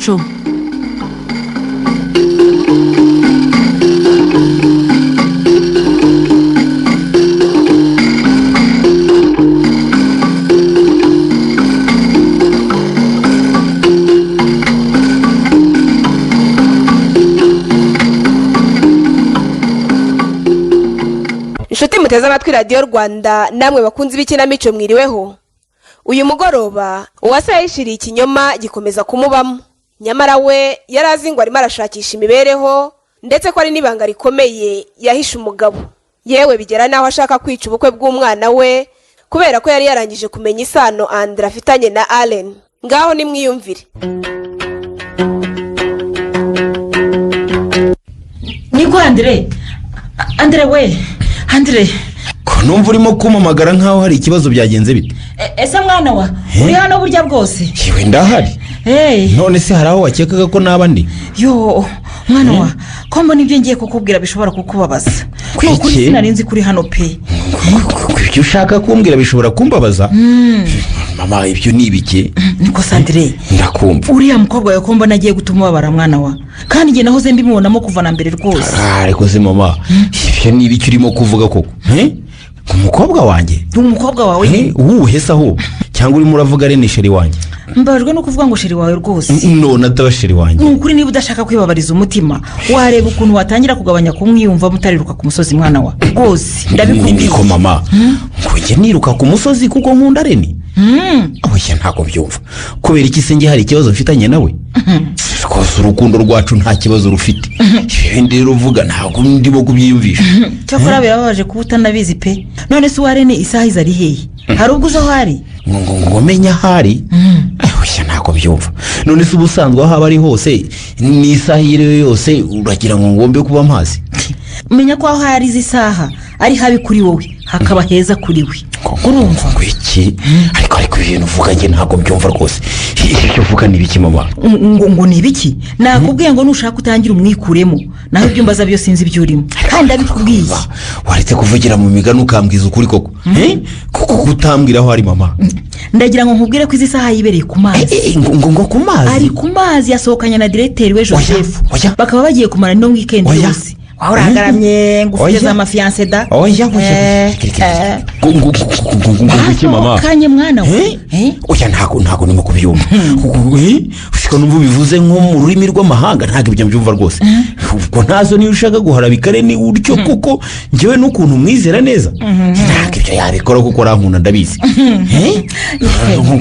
Ikinamico. Inshuti muteze amatwi Radiyo Rwanda, namwe bakunzi b'ikinamico, mwiriweho. Uyu mugoroba Uwase yayishiriye ikinyoma gikomeza kumubamo, nyamara we yari azi ngo arimo arashakisha imibereho, ndetse ko ari n'ibanga rikomeye yahishe umugabo. Yewe, bigera n'aho ashaka kwica ubukwe bw'umwana we kubera ko yari yarangije kumenya isano Andra afitanye na Allen. Ngaho nimwiyumvire. Niko Andire, Andire we, Andire! Ko numva urimo kumpamagara nk'aho hari ikibazo, byagenze bite? Ese mwana wa, uri hano burya bwose? Yewe, ndahari. Hey. None se hari aho wakekaga ko naba ndi? Yo mwana wa, ko mbona ibyo ngiye kukubwira bishobora kukubabaza? Ni ukuri. Kuki? Sinari nzi ko uri hano pe. Ibyo ushaka kumbwira bishobora kumbabaza? Mama, ibyo ni ibiki? Niko Sandire. Ndakumva. Uriya mukobwa wawe ko mbona agiye gutuma ubabara mwana wa, kandi njye nahoze mbimubonamo kuva na mbere rwose. Ah, ariko se mama, ibyo ni ibiki urimo kuvuga koko? Eh? Umukobwa wanjye? Ni umukobwa wawe. Eh, uwuhe se ahubwo? Cyangwa urimo uravuga Rene chéri wanjye? Mbabajwe no kuvuga ngo chéri wawe rwose. None ataba chéri wanjye? Ni ukuri, niba udashaka kwibabariza umutima, wareba ukuntu watangira kugabanya kumwiyumvamo, utariruka ku musozi mwana wa, rwose ndabikubwiye. Niko mama, ngo njye niruka ku musozi kuko nkunda Rene? Oya, ntabwo byumva. Kubera iki se njye hari ikibazo mfitanye nawe? Rwose urukundo rwacu nta kibazo rufite. Ibindi rero uvuga ntabwo ndimo kubyiyumvisha. Cyakora birababaje kuba utanabizi pe. None se uwa Rene isaha iza ari hehe? Hari ubwo uzi aho ari? Ngo menye ahari? Oya, ntabwo byumva. None se ubusanzwe aho aba ari hose n'isaha iyo ari yo yose, uragira ngo ngombe kuba mpazi? Menya ko aho ari izi saha ari habi kuri wowe, hakaba heza kuri we, urumva? Ngo iki? Ariko ibintu uvuga njye ntabwo mbyumva rwose. Ibyo uvuga ni ibiki mama? Ngo ni ibiki? Nakubwiye ngo nushaka utangire umwikuremo, naho ibyo mbaza byo sinzi ibyo urimo, kandi ndabikubwiye. Waretse kuvugira mu migani ukambwiza ukuri koko? Eh? Kuko kutambwira aho ari mama? Ndagira ngo nkubwire ko izi saha yibereye ku mazi. Eh, eh, ngo ku mazi? Ari ku mazi, yasohokanye na diregiteri we Joseph, Oya. bakaba bagiye kumara ino weekend Oya. yose. Wawe uragaramye ngo ufite Oya. za mafiancé da. Oya, oya. Eh, eh. Ngo iki mama? Basohokanye mwana we. Eh? Eh? Oya, ntabwo ndimo kubyumva. Usika numva ubivuze nko mu rurimi rw'amahanga, ntabwo ibyo mbyumva rwose. Ubwo ntazo niyo ushaka guharabika ni utyo, kuko njyewe n'ukuntu mwizera neza, ntabwo ibyo yabikora kuko arankunda, ndabizi. Eh?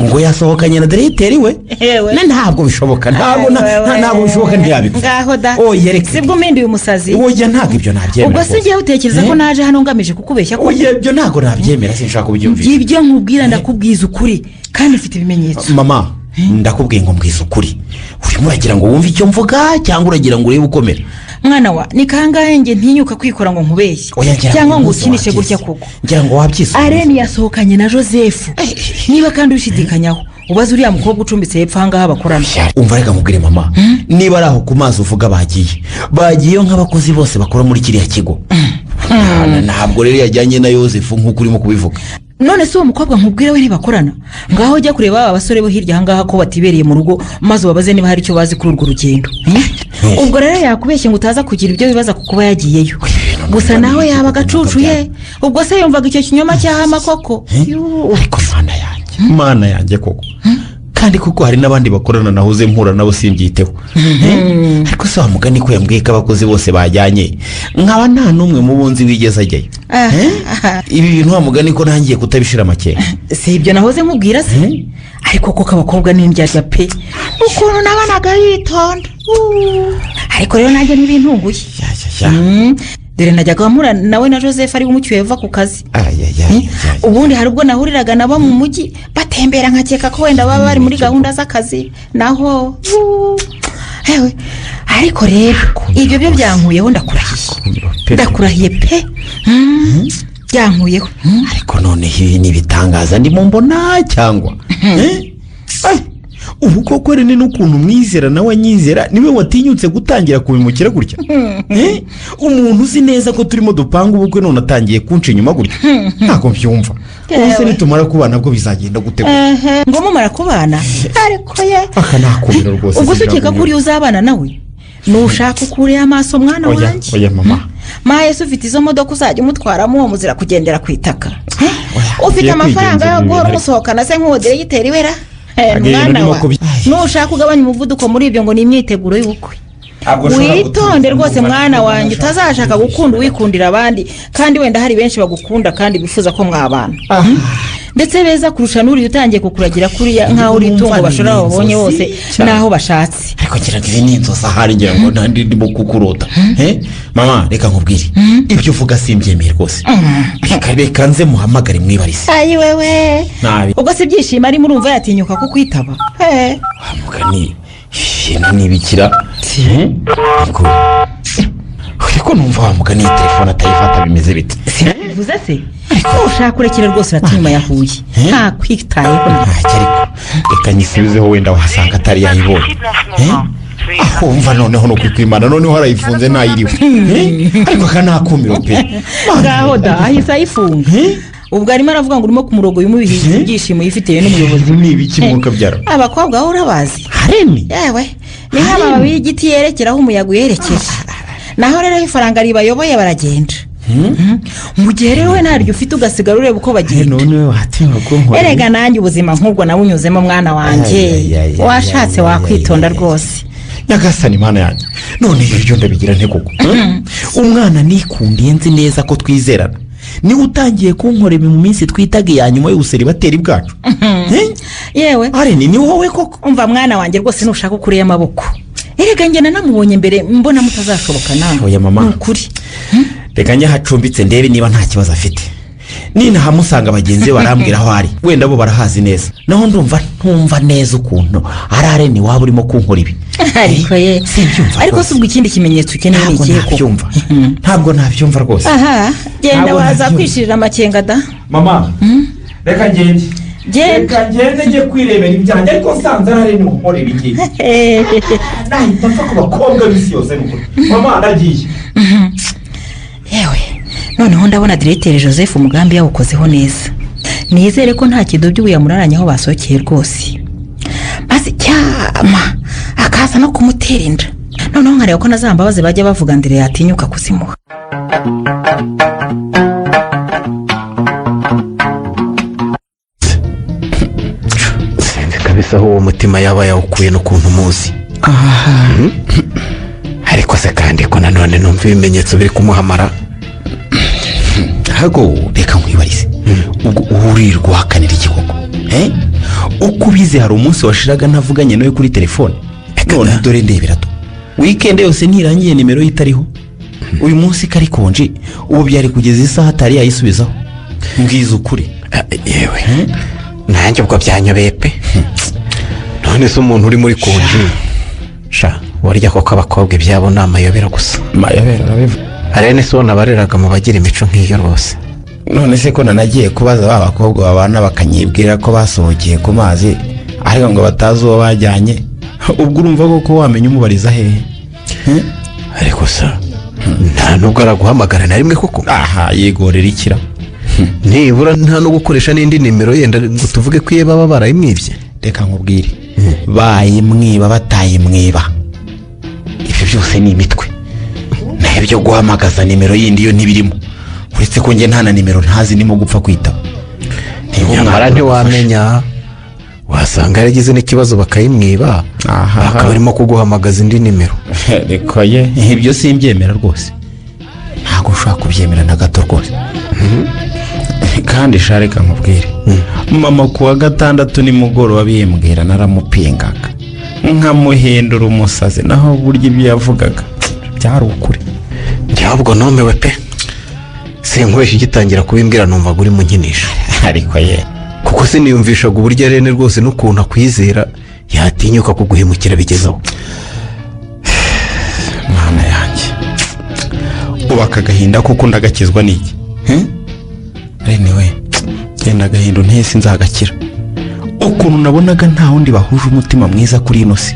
Ngo yasohokanye na diregiteri we? Ewe. Na ntabwo bishoboka, ntabwo ntabwo bishoboka, ntiyabikora. Ngaho da. Oya, reka. Sibwo umpinduye umusazi? Oya, ntabwo ibyo nabyemera Ubwo se rwose. ngiye utekereza ko Eh? naje hano ngamije kukubeshya ko? Oya, ibyo ntabwo nabyemera, sinshaka kubyumvisha. Ibyo nkubwira ndakubwiza ukuri kandi mfite ibimenyetso. Mama, ndakubwiye ngo mbwiza ukuri. Urimo uragira ngo wumve icyo mvuga cyangwa uragira ngo urebe ukomera? Mwana wa, ni kangahe njye ntinyuka kwikora ngo nkubeshye Oya, ngira cyangwa ngo umunsi ukinishe wabyize. gutya koko? Ngira ngo wabyize. Areni yasohokanye na Joseph. Niba kandi ubishidikanyaho, ubaze uriya mukobwa ucumbitse hepfo aha ngaha bakorana. Umva, reka nkubwire mama, niba ari aho ku mazi uvuga bagiye, bagiyeyo nk'abakozi bose bakora muri kiriya kigo. Ntabwo rero yajyanye na Yosefu nk'uko urimo kubivuga. None se uwo mukobwa nkubwire we ntibakorana? Ngaho ujya kureba aba basore bo hirya aha ngaha ko batibereye mu rugo, maze ubabaze niba hari icyo bazi kuri urwo rugendo. Ubwo rero yakubeshye ngo utaza kugira ibyo wibaza ku kuba yagiyeyo. Gusa nawe yaba agacucu ye. Ubwo se yumvaga icyo kinyoma cyahama koko? Yuu. Ariko mana yanjye, mana yanjye koko! Kandi koko hari n'abandi bakorana nahoze mpura nabo simbyiteho. Eh? Ariko se wa mugani ko yambwiye ko abakozi bose bajyanye, nkaba nta n'umwe mu bunzi wigeze ajyayo? Eh? Ibi bintu wa mugani ko ntangiye kutabishira amakenga. Si ibyo nahoze nkubwira se? Ariko koko abakobwa ni indyarya pe. Ukuntu nabonaga yitonda. Ariko rero nanjye ntibintunguye. Ya, ya, ya. Dore najyaga mpura nawe na Joseph ari umucyuye ava ku kazi. Ay, ay, ay, ay. Ubundi hari ubwo nahuriraga nabo mu mujyi batembera, nkakeka ko wenda baba bari muri gahunda z'akazi, naho ewe. Ariko rero ibyo byo byankuyeho, ndakurahiye. Pe. Ndakurahiye pe. Byankuyeho. Ariko noneho ibi ni ibitangaza ndimo mbona cyangwa? Eh? Ay, Ubu koko Rene n'ukuntu mwizera nawe anyizera, niwe watinyutse gutangira kubimukira gutya? Eh? Umuntu uzi neza ko turimo dupanga ubukwe, none atangiye kunca inyuma gutya, ntabwo mbyumva. Ubu se nitumara kubana bwo bizagenda gute? Ehe, ngo mumara kubana? Ariko ye! Aka nakumira rwose. Ubwo se ukeka ko sinabwo. uriya uzabana nawe? Nushaka ukureyo amaso, mwana Oya. wanjye. Oya mama. Maye se, ufite izo modoka uzajya umutwaramo uwo muzira kugendera ku itaka? Oya, Ufite ngiye amafaranga kwigenza yo mu guhora bintu. umusohokana se nk'uwo diregiteri wera? Ntabwo ibintu Mwana ndimo wa, nushaka ugabanya umuvuduko muri ibyo ngo ni imyiteguro y'ubukwe. Ntabwo nshobora Witonde gutuza, rwose numva mwana wanjye, nshaka utazashaka gukunda uwikundira abandi, kandi wenda hari benshi bagukunda kandi bifuza ko mwabana, ndetse beza kurusha n'uriya utangiye kukuragira kuriya nk'aho uri itungo Numva bashora ni babonye inzozi bose cyane. n'aho bashatse. Ariko ngira ngo izi ni inzozi, ahari ngira ngo ntandi ndimo kukurota. Eh? Mama, reka nkubwire, ibyo uvuga simbyemeye rwose. Reka nze muhamagare mwibarize. Ayi wewe! Nabi. Ubwo si ibyishimo arimo, urumva yatinyuka kukwitaba? Wa mugani, ibintu nibikira. Eh? Ariko numva wa mugani iyi telefone atayifata, bimeze bite? Bivuze se ushaka urekere rwose, uratinyuma yahuye nta kwitayeho. Ntacyo, ariko reka nyisubizeho, wenda wahasanga atari yayibonye. Eh? Aho wumva noneho ni ukwikwimana, noneho arayifunze ntayiriwe. Eh? Ariko aka ni akumiro pe. Ngaho da, ahise ayifunga. Eh? Ubwo arimo aravuga ngo urimo kumurogoya umubihiza ibyishimo yifitiye n'umuyobozi. Ni ibiki mwuka byaro? Abakobwa wowe urabazi. Hareni. Yewe, ni nk'amababi y'igiti yerekeraho umuyaga uyerekeje. Naho rero aho ifaranga ribayoboye baragenda. Mu gihe rero we ntaryo ufite, ugasigara ureba uko bagenda. None watinya kunkora? Erega nanjye ubuzima nk'ubwo nabunyuzemo, mwana wanjye. Ay, ay, ay, ay, Washatse ay, ay, wakwitonda ay, ay. rwose. Nyagasani Imana yanjye, none ibyo ndabigira nte koko? Umwana nikundiye, nzi neza ko twizerana, niwe utangiye kunkora ibi mu minsi twitaga iya nyuma y'ubuseribateri bwacu? Eh? Yewe. Areni, ni wowe koko? Umva mwana wanjye, rwose nushaka ukureyo amaboko. Erega njye nanamubonye mbere, mbona mutazashoboka nawe. Oya, mama. Ni ukuri. Reka njye ahacumbitse ndebe niba nta kibazo afite. Ninahamusanga bagenzi be barambwira aho ari, wenda bo barahazi neza. Naho ndumva ntumva neza ukuntu ari Areni waba urimo kunkora ibi. Ariko ye! Simbyumva Ariko rwose. si ubwo ikindi kimenyetso ukeneye ni Ntabwo ikihe koko? nabyumva, ntabwo nabyumva rwose. Aha, genda. Ntabwo Waza nabyumva. kwishirira amakenga da. Mama, reka ngende. Genda. Reka ngende njye kwirebera ibyanjye, ariko nsanze ari Areni unkorera iki, nahita mfa ku bakobwa b'isi yose. Ni ukuri mama, ndagiye. Yewe, noneho ndabona diregiteri Joseph umugambi yawukozeho neza. Nizere ko nta kidobya ubu yamuraranye aho basohokeye rwose, maze cyama akaza no kumutera inda, noneho nkareba ko na za mbabazi bajya bavuga ndire yatinyuka kuzimuha. Sinzi kabisa aho uwo mutima yaba yawukuye n'ukuntu umuzi. Ariko se kandi ko nanone numva ibimenyetso biri kumuhamara? Hago, reka nkwibarize, ubwo urirwa uhakanira iki koko? Eh? Uko ubizi, hari umunsi washiraga ntavuganye nawe kuri telefone? None dore ndebera to, weekend yose ntirangiye nimero ye itariho. Uyu munsi kari konje, ubu byari kugeza isaha atari yayisubizaho. Mbwiza ukuri. Ah, yewe, nanjye ubwo byanyobeye pe. None se umuntu uri muri konji sha, burya koko abakobwa ibyabo ni amayobera gusa. Mayobera urabivuga. Arene si ubona bareraga mu bagira imico nk'iyo rwose. None se ko nanagiye kubaza ba bakobwa babana bakanyibwira ko basohokeye ku mazi, ariko ngo batazi uwo bajyanye, ubwo urumva koko wamenya umubariza hehe? Eh? Ariko sa nta nubwo araguhamagara na rimwe koko? Aha, yigorera ikira. Nibura nta no gukoresha n'indi nimero yenda ngo tuvuge ko iyo baba barayimwibye? Reka nkubwire, bayimwiba batayimwiba, ibyo byose ni imitwe. Naho ibyo guhamagaza nimero yindi yo ntibirimo, uretse ko njye nta na nimero ntazi ndimo gupfa kwitaba. Niba Nyamara umwana ntiwamenya, wasanga yaragize n'ikibazo bakayimwiba, Aha. akaba arimo kuguhamagaza indi nimero. Reka ye, ibyo simbyemera rwose, ntabwo ushobora kubyemera na gato rwose. Kandi sha, reka nkubwire mama, ku wa gatandatu nimugoroba bimbwira naramupingaga nkamuhindura umusazi, naho burya ibyo yavugaga byari ukuri. Njyewe ubwo numiwe pe. Sinkubeshya, ugitangira kubimbwira numvaga urimo unkinisha. Ariko ye! Kuko siniyumvishaga uburyo Arene rwose n'ukuntu akwizera yatinyuka kuguhemukira bigezaho. Mwana yanjye, ubu aka gahinda koko ndagakizwa n'iki? Rene we, genda, agahinda unteye sinzagakira. Ukuntu nabonaga nta wundi bahuje umutima mwiza kuri ino si,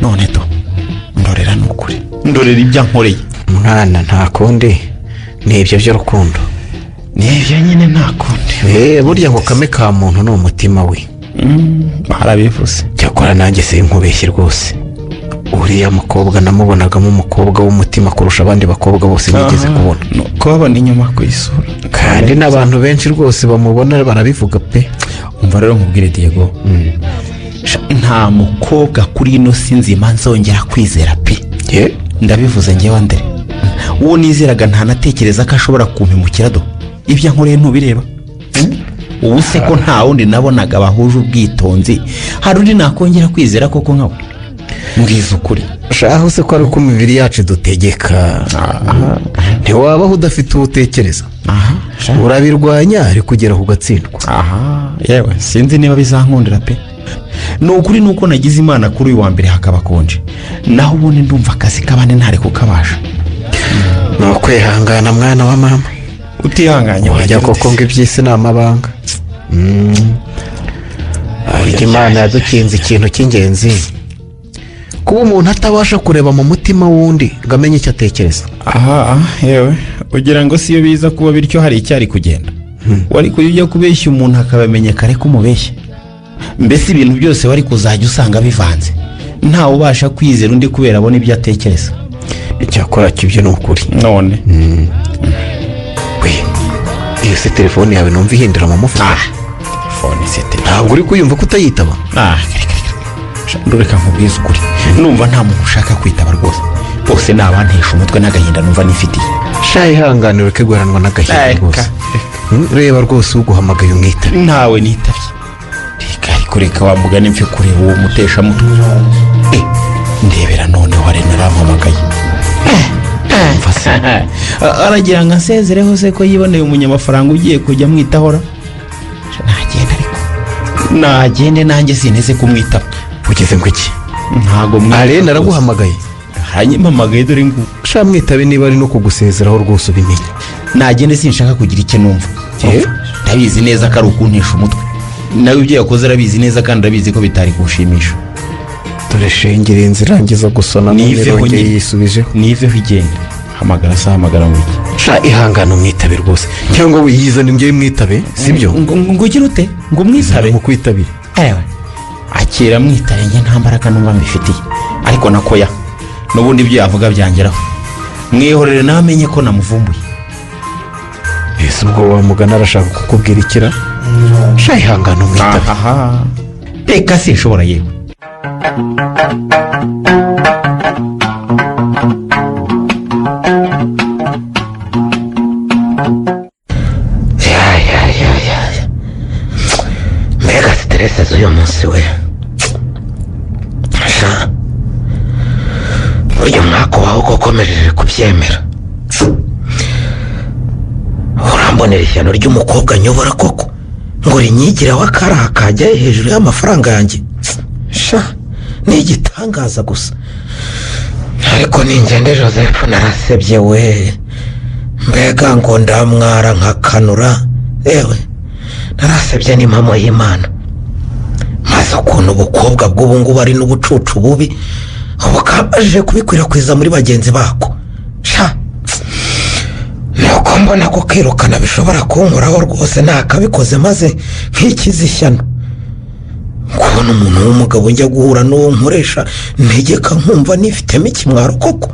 none do ndorera, ni ukuri ndorera ibyo ankoreye. Mwana, nta kundi, ni ibyo by'urukundo. Ni ibyo nyine, nta kundi. Burya ngo kame ka muntu ni umutima we. Harabivuze. Cyakora nanjye sinkubeshye rwose, uriya mukobwa namubonagamo umukobwa w'umutima kurusha abandi bakobwa bose nigeze kubona. Kubabona inyuma ku isura. Kandi n'abantu benshi rwose bamubona barabivuga pe. Umva rero nkubwire Diego, nta mukobwa kuri ino si nzima nzongera kwizera pe. Ye? Ndabivuze ngewe Andere, uwo nizeraga ntanatekereza ko ashobora kumpemukira. Do ibyo ankoreye ntubireba? Ubu se ko nta wundi nabonaga bahuje ubwitonzi, hari undi nakongera kwizera koko nkawe? Mbwiza ukuri. Shaho se ko ari uko imibiri yacu idutegeka, ntiwabaho udafite uwo utekereza. Aha. Urabirwanya ariko ugera ku gatsindwa. Aha yewe, sinzi niba bizankundira pe. Ni ukuri ni uko nagize Imana kuri uyu wa mbere hakaba konje, naho ubundi ndumva akazi k'abandi ntari kukabasha. Ni ukwihangana, mwana wa mama. Utihanganye wajya wagira ute koko se? Ngo iby'isi ni amabanga. Burya Imana yadukinze ikintu cy'ingenzi, kuba umuntu atabasha kureba mu mutima w'undi ngo amenye icyo atekereza. Aha yewe, ugira ngo si iyo biza kuba bityo hari icyari kugenda? Wari kujya ujya kubeshya umuntu akabamenya kare ko umubeshya. Mbese ibintu byose wari kuzajya usanga bivanze, ntawe ubasha kwizera undi kubera abona ibyo atekereza. Icyakora ibyo ni ukuri. None? We, iyo si telefone yawe numva ihindura mu mufuka? Ah, telefone se telefone? Ntabwo uri kuyumva ko utayitaba? Ah, reka reka reka, ndureka nkubwize ukuri, numva nta muntu ushaka kwitaba rwose. Bose ni abantesha umutwe n'agahinda numva nifitiye. Sha, ihangane, ureke guheranwa n'agahinda. Reka, Rwose. Reba rwose uguhamagaye umwitabe. Ntawe nitabye, reka. Ariko reka wa mugani mfe kureba uwo muteshamutwe. Ndebera noneho arena arampamagaye. Umva se. Aragira ngo ansezereho se ko yiboneye umunyamafaranga ugiye kujya amwitahora? Nagenda, ariko nagende, nanjye sinteze kumwitaba. Ugeze ngo iki? Ntago mwitaba Arena rwose. araguhamagaye. Aranyimamagaye, dore ngubu. Sha, mwitabe, niba ari no kugusezeraho rwose ubimenye. Nagende, sinshaka kugira icyo numva. Eh? Ndabizi neza ko ari ukuntesha umutwe. Nawe ibyo yakoze arabizi neza, kandi arabizi ko bitari kunshimisha. Dore shenge irenze irangiza gusona none Niveho irongeye nyine. yisubijeho. Niveho igenda. Hamagara se, hamagara mu iki? Sha, ihangane umwitabe rwose, cyangwa wiyizane njyewe mwitabe, sibyo? Ngo ugire ute? Ngo umwitabe? Mu kwitabira. Ewe, akira mwitabe, njye nta mbaraga numva mbifitiye. Ariko nakoya n'ubundi ibyo yavuga byangeraho, mwihorere nawe amenye ko namuvumbuye. Ese ubwo wamugana arashaka kukubwira ikira? Sha, ihangane umwitabe. Aha, reka, sinshobora yewe. Ya ya ya ya ya, mbega stress z'uyu munsi we! Sha, burya umwaka wawe uko ukomeje kubyemera, urambonera ishyano ry'umukobwa nyobora koko, ngo rinyigireho akaraha kajya hejuru y'amafaranga yanjye. Sha, ni igitangaza gusa. Ariko ningende Joseph, narasebye we. Mbega ngo ndamwara nkakanura! Yewe, narasebye n'impamo y'Imana. Maze ukuntu ubukobwa bw'ubu ngubu ari n'ubucucu bubi, ubu kabajije kubikwirakwiza muri bagenzi bako. Sha, nuko mbona ko kwirukana bishobora kunkoraho rwose, ntakabikoze maze nkikiza ishyano. Kubona umuntu w'umugabo njya guhura n'uwo nkoresha ntegeka, nkumva nifitemo ikimwaro koko.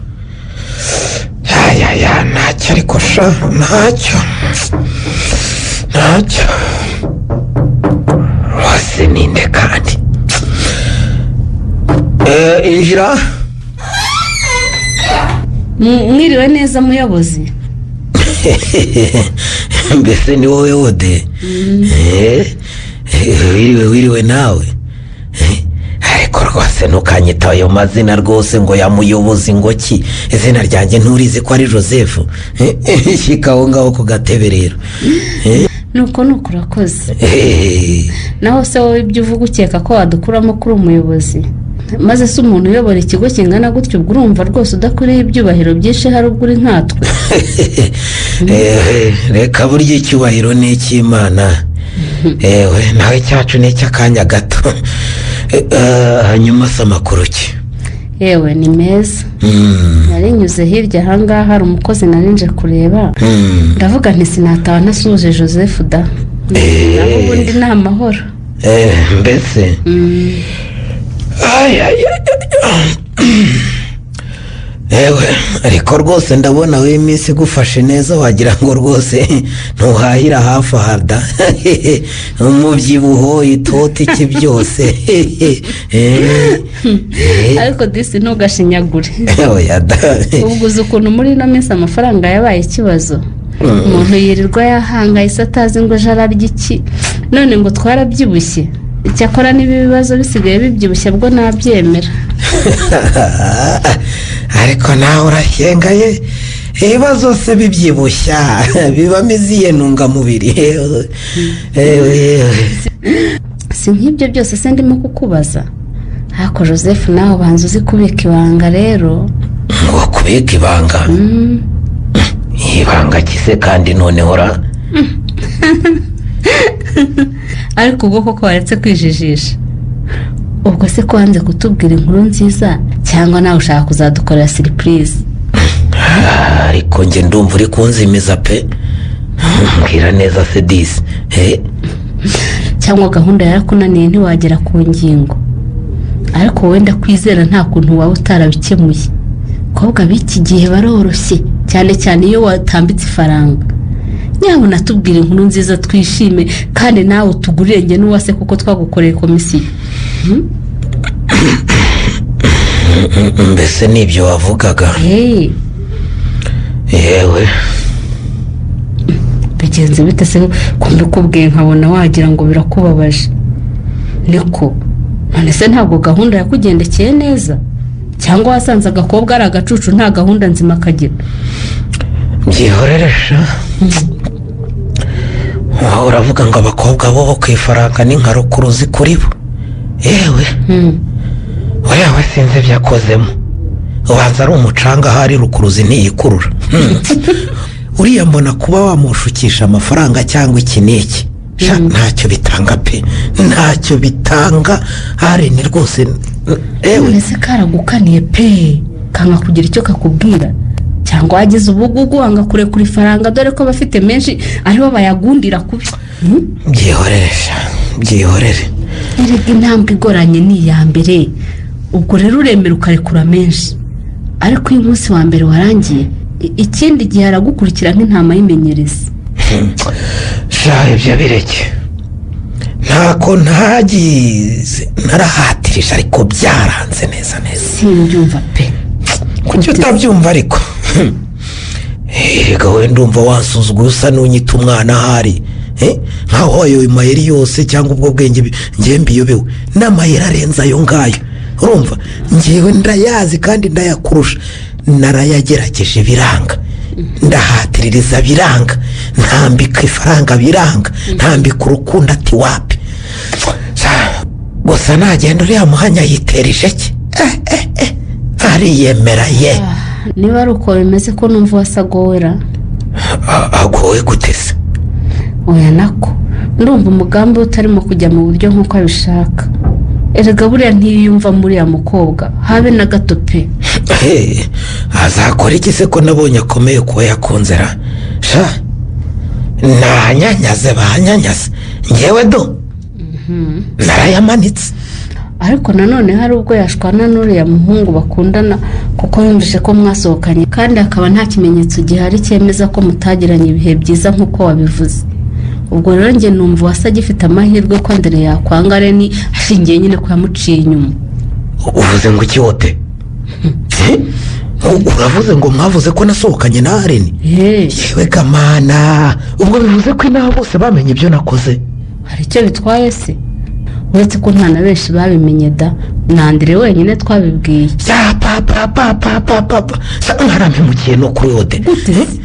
Ya ya ya, ntacyo ariko sha, ntacyo, ntacyo. Wose ninde kandi? Injira. Mwiriwe neza muyobozi. Mbese ni wowe wode? Wiriwe, wiriwe nawe. Ariko rwose ntukanyita ayo mazina rwose, ngo ya muyobozi ngo ki? Izina ryanjye nturizi ko ari Joseph? Shyika aho ngaho ku gatebe rero. Nuko nuko, urakoze. Naho se wowe ibyo uvuga, ukeka ko wadukuramo kuri umuyobozi? Maze se umuntu uyobora ikigo kingana gutyo, ubwo urumva rwose udakwiriye ibyubahiro byinshi? Hari ubwo uri nkatwe? Reka, burya icyubahiro ni icy'Imana. Ewe, nawe cyacu ni icy'akanya gato. Hanyuma se amakuru ki? Yewe, ni meza. Narinyuze hirya ahangaha, hari umukozi narinje kureba. Ndavuga nti sinataha ntasuhuje Joseph da. Naho ubundi ni amahoro. Mbese Ay, ay, ay, ay. Ewe, ariko rwose ndabona we iminsi igufashe neza, wagira ngo rwose ntuhahira hafi aha da. Umubyibuho, itoto, iki byose. Ariko disi ntugashinyagure. Oya da. Ubwo uzi ukuntu muri ino minsi amafaranga yabaye ikibazo? Umuntu yirirwa yahangayitse, atazi ngo ejo ararya iki. None ngo twarabyibushye? Icyakora niba ibibazo bisigaye bibyibushye, bwo nabyemera. Ariko nawe urashyengaye. Ibibazo se bibyibushya bibamo izihe ntungamubiri? Ewe. Si nk'ibyo byose se ndimo kukubaza? Ariko Joseph, nawe ubanza uzi kubika ibanga rero. Ngo kubika ibanga? Ibanga kise kandi noneho ra? Ariko ubwo koko waretse kwijijisha? Ubwo se ko wanze kutubwira inkuru nziza, cyangwa nawe ushaka kuzadukorera surprise? Ariko njye ndumva uri kunzimiza pe. Mbwira neza se disi. Cyangwa gahunda yarakunaniye, ntiwagera ku ngingo? Ariko wenda kwizera nta kuntu waba utarabikemuye. Abakobwa b'iki gihe baroroshye, cyane cyane iyo watambitse ifaranga. Nyabuna tubwire inkuru nziza twishime, kandi nawe utugurire njye n'uwase, kuko twagukoreye komisiyo. Mbese nibyo wavugaga? Hey. Yewe. Bigenze bite se ko mbikubwiye nkabona wagira ngo birakubabaje? Niko, none se ntabwo gahunda yakugendekeye neza, cyangwa wasanze agakobwa ari agacucu, nta gahunda nzima kagira? Byihorere sha. Wowe uravuga ngo abakobwa bo ku ifaranga ni nka rukuruzi kuri bo. Yewe, uriya we sinzi ibyo akozemo, ubanza ari umucanga ahari, rukuruzi ntiyikurura. Uriya mbona kuba wamushukisha amafaranga cyangwa iki n'iki, sha, ntacyo bitanga pe, ntacyo bitanga. Hari ni rwose, ewe. None se karagukaniye pe, kanga kugira icyo kakubwira, cyangwa wagize ubugugu wanga kurekura ifaranga, dore ko abafite menshi aribo bayagundira kubi? Byihorere sha, byihorere. Erega intambwe igoranye ni iya mbere. Ubwo rero uremera ukarekura menshi, ariko iyo umunsi wa mbere warangiye, ikindi gihe aragukurikira nk'intama y'imenyereza. Sha, ibyo bireke. Ntako ntagize, narahatirije, ariko byaranze neza neza. Simbyumva pe. Kuki utabyumva ariko? Erega we ndumva wansuzuguye, usa n'unyita umwana ahari. Nkaho ayo mayeri yose cyangwa ubwo bwenge ngewe mbiyobewe, n'amayeri arenze ayo ngayo, urumva ngewe ndayazi kandi ndayakurusha. Narayagerageje biranga, ndahatiririza biranga, ntambika ifaranga biranga, ntambika urukundo ati wapi. Sha, gusa nagenda uriya muhanya yitera isheke. Ariyemera ye. Niba ari uko bimeze, ko numva wasagowera? Agowe gute se? Oya, nako ndumva umugambi we utarimo kujya mu buryo nk'uko abishaka. Erega buriya ntiyiyumva muri uriya mukobwa habe na gato pe. Hey, azakora iki se ko nabonye akomeye kuba yakunze ra? Sha, nanyanyaze banyanyaze, ngewe do narayamanitse. Ariko nanone hari ubwo yashwana n'uriya muhungu bakundana, kuko yumvise ko mwasohokanye, kandi hakaba nta kimenyetso gihari cyemeza ko mutagiranye ibihe byiza nk'uko wabivuze. Ubwo rero njye numva uwase agifite amahirwe ko Andere yakwanga Reni, ashingiye nyine ko yamuciye inyuma. Uvuze ngo iki wote? Uravuze ngo mwavuze ko nasohokanye na Areni? Yewe kamana, ubwo bivuze ko inaha bose bamenye ibyo nakoze? Hari icyo bitwaye se, uretse ko nta na benshi babimenye da, ni Andere wenyine twabibwiye. Ya pa pa pa pa pa pa pa, sa mwarampemukiye no kuri ode. Gute se?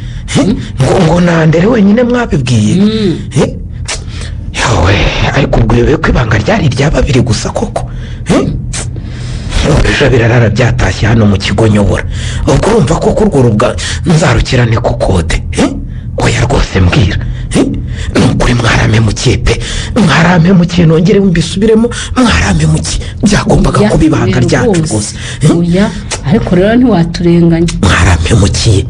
Ngo na Andere wenyine mwabibwiye? Yawe, ariko ubwo uyobewe ko ibanga ryari irya babiri gusa koko? Ejo birarara byatashye hano mu kigo nyobora. Ubwo urumva koko urwo rubwa nzarukirane kokode? Oya rwose mbwira. Ni ukuri mwarampemukiye. Mwarampemukiye pe, mwarampemukiye, nongere mbisubiremo, mwarampemukiye. Byagombaga Oya, kuba ibanga oya ryacu rwose. Oya, ariko rero ntiwaturenganya. Mwarampemukiye.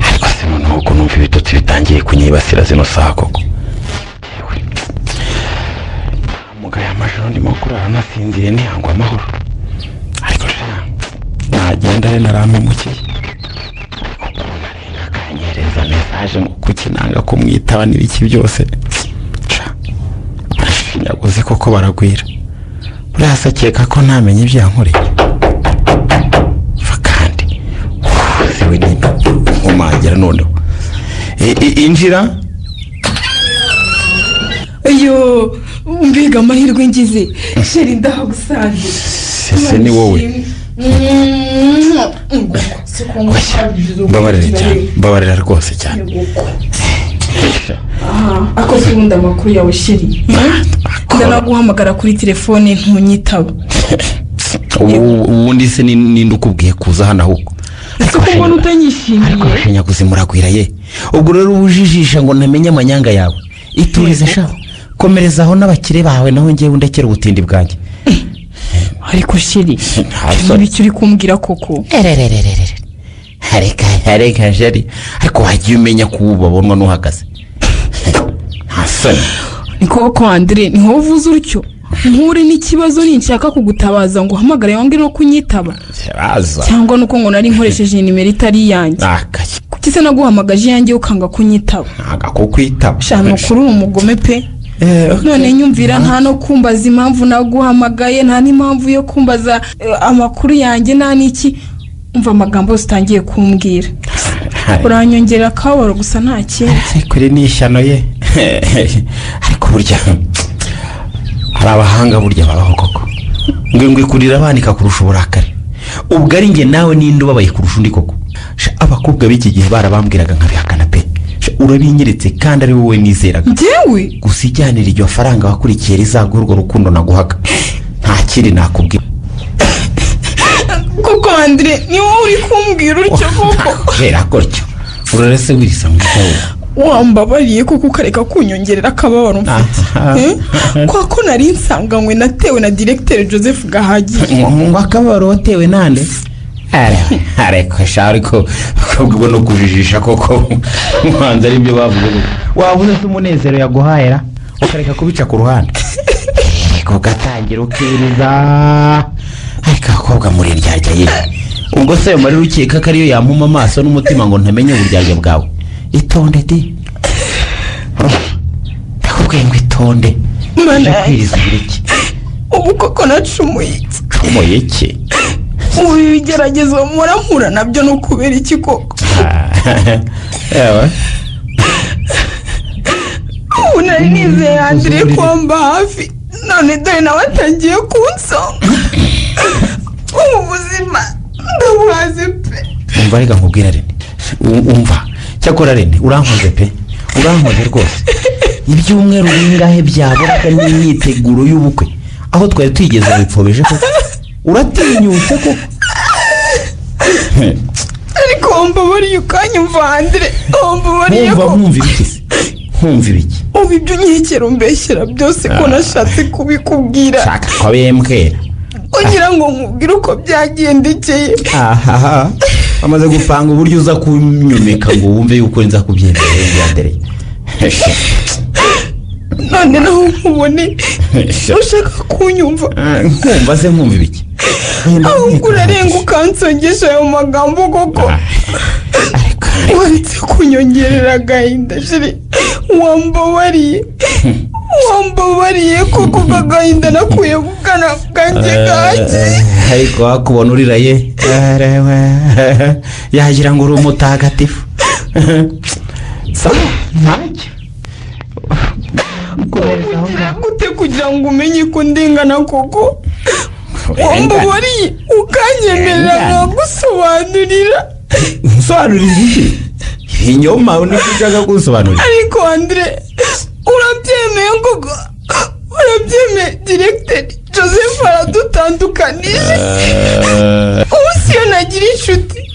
Ariko se noneho ko numva ibitotsi bitangiye kunyibasira zino saha koko? Yewe, mugaye amajoro ndimo kurara nasinziriye ntihangwa amahoro. Ariko sha, nagenda re, narampemukiye. Ariko ukuntu arenga akanyereza mesaje ngo kuki nanga kumwitaba n'ibiki byose, sha arashinyaguze koko, baragwira. Buriya se akeka ko ntamenye ibyo yankoreye? Va kandi siwe nyine nkomangira noneho. Injira. Iyo mbega amahirwe ngize, chéri, ndahagusanze. Ese ni wowe? Mbabarira cyane, mbabarira rwose cyane. Ako se ubundi amakuru yawe, chéri? Ndanaguhamagara kuri telefone ntunyitaba. Ubundi se ninde ukubwiye kuza hano ahubwo? Ese ko mbona utanyishimiye? Ariko abashinyaguzi muragwira ye. Ubwo rero ubujijisha ngo ntamenye amanyanga yawe. Iturize sha, komereza aho n'abakire bawe, naho ngewe undekera ubutindi bwanjye. Ariko chéri, Nta soni. n'ibiki uri kumbwira koko? Ererererere, reka reka chéri, ariko wagiye umenya ko ubu babonwa n'uhagaze? Nta soni. Ni koko Andire, ni wowe uvuze utyo? Nture n'ikibazo, ninshaka kugutabaza ngo uhamagare wange no kunyitaba? Baza. Cyangwa nuko ngo nari nkoresheje nimero itari iyanjye? Akaki. Kuki se naguhamagaje iyanjye ukanga kunyitaba? Ntago kukwitaba. Sha, ni ukuri uri umugome pe. None nyumvira, nta no kumbaza impamvu naguhamagaye, nta n'impamvu yo kumbaza amakuru yanjye, nta n'iki. Umva amagambo yose utangiye kumbwira, uranyongerera akababaro gusa, nta kindi. Ariko iri ni ishyano ye. Ariko burya hari abahanga, burya babaho koko. Ngo ikurira abana ikakurusha uburakari. Ubwo ari njye nawe, ninde ubabaye kurusha undi koko? Sha, abakobwa b'iki gihe barabambwiraga nkabihakana pe. Sha, urabinyeretse kandi ari wowe nizeraga. Njyewe? Gusa ijyanira iryo faranga wakurikiye rizaguha urwo rukundo naguhaga. Nta kindi nakubwira. Koko Andire, ni wowe uri kumbwira utyo koko? Kubera gutyo urarese wirisa mu ikawa. Wambabariye koko ukareka kunyongerera akababaro mfite? Eh? Kwa ko nari nsanganywe natewe na diregiteri Joseph Gahagije. Ngo akababaro watewe nande? Ariko sha, ariko ubwo no kujijisha koko, ubanza aribyo bavuze koko. Wabuze se umunezero yaguhaye ra, ukareka kubica ku ruhande? Yego, ugatangira ukiriza. Ariko abakobwa muri indyarya ye. Ubwo se ayo marira ukeka ko ariyo yampuma amaso n'umutima ngo ntamenye uburyarya bwawe? Itonde di, ndakubwiye ngo itonde. Mana Uje yanjye. kwiriza ibiriki. Ubu koko nacumuye iki? Cumuye iki? Ubu ibigeragezo mpura nabyo ni ukubera iki koko? Yewe. Ubu nari nizeye Andire kwamba hafi, none dore nawe atangiye kunsonga. Ubu buzima ndabuhaze pe. Umva, reka nkubwira Rene. Umva, cyakora Rene, urankoze pe, urankoze rwose. Ibyumweru bingahe byaburaga n'imyiteguro y'ubukwe, aho twari twigeze bipfobeje koko? Uratinyutse koko. Ariko wambabariye ukanyumva, Andire, wambabariye Nkumva ko nkumva ibiki se? Nkumva ibiki? Ubu ibyo unkekera umbeshyera byose, ko nashatse kubikubwira Shaka ko bembwera. kugira ngo nkubwire uko byagendekeye. Ahaha, amaze gupanga uburyo uza kunyumika ngo wumve yuko nza kubyemera yandereye. None naho nkubone ushaka kunyumva? Nkumva se nkumva ibiki? Ahubwo urarenga ukansongesha ayo magambo koko. Waretse kunyongerera agahinda, chéri? Wambabariye, wambabariye koko, agahinda nakuye ku bwana bwanjye gahagije. Ariko wakubona urira ye, erewe, yagira ngo uri umutagatifu. Sawa, ntacyo. Kugira gute kugira ngo umenye ko ndengana koko? Wambabariye ukanyemerera nkagusobanurira? Nsobanurira iki? Ibinyoma nibyo ushaka kunsobanurira? Ariko Andire, urabyemeye koko? Urabyemeye? Diregiteri Joseph aradusa. wantandukanije. Ubu si yo nagira inshuti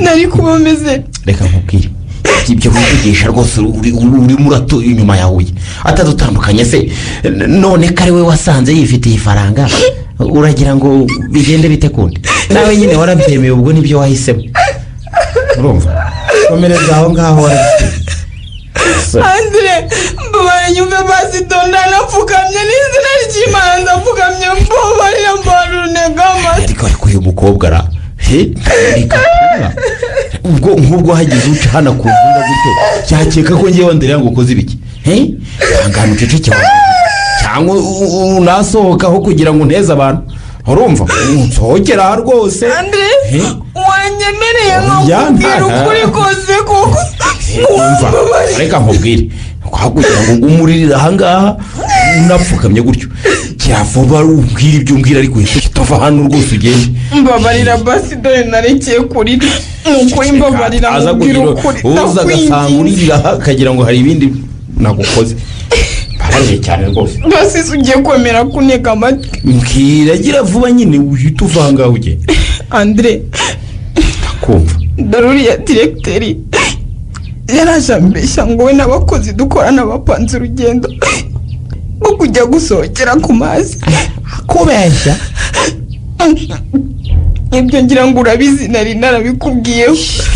nari kuba meze. Reka nkubwire, ibyo wivugisha rwose urimo uratuye inyuma yawe atadutandukanye se? None ko ari we wasanze yifitiye ifaranga, uragira ngo bigende bite kundi? Nawe nyine warabyemeye, ubwo nibyo wahisemo. Urumva, komereza aho ngaho, warabifite. Andire, mbabarira, nyumve basi. Donda, napfukamye n'izina ry'Imana, ndapfukamye, mbabarira, mbabarira, unega amatwi. Ariko uyu mukobwa ara he, reka ubwo nk'ubwo hagize uca hano akumva gutyo, cyakeka ko ngewe Andrea ngo ukoze ibiki? He, ihangane uceceke wawe, cyangwa unasohoka aho kugira ngo unteze abantu. Urumva, nsohokera aha rwose. Andire, He? wanyemereye Oya, nkakubwira ukuri kose koko? Umva, Wambabarira. reka nkubwire, kugira ngo ugume uririra ahangaha unapfukamye gutyo, cyavuba umbwira ibyo umbwira, ariko uhita uva hano rwose ugende. Mbabarira basi, dore narekeye kurira. Ni ukuri, mbabarira, Aza nkubwira kugira ukuri. uza agasanga Ndakwinginze. uririra aha, akagira ngo hari ibindi nagukoze. Mbabarire cyane rwose. Basi se ugiye kwemera kuntega amatwi? Mbwira, gira vuba nyine, uhita uva ahangaha ugende. Andire. Kumva. Dore uriya diregiteri yaraje ambeshya ngo we n'abakozi dukorana bapanze urugendo rwo kujya gusohokera ku mazi. Kubeshya? Ibyo ngira ngo urabizi, nari narabikubwiyeho.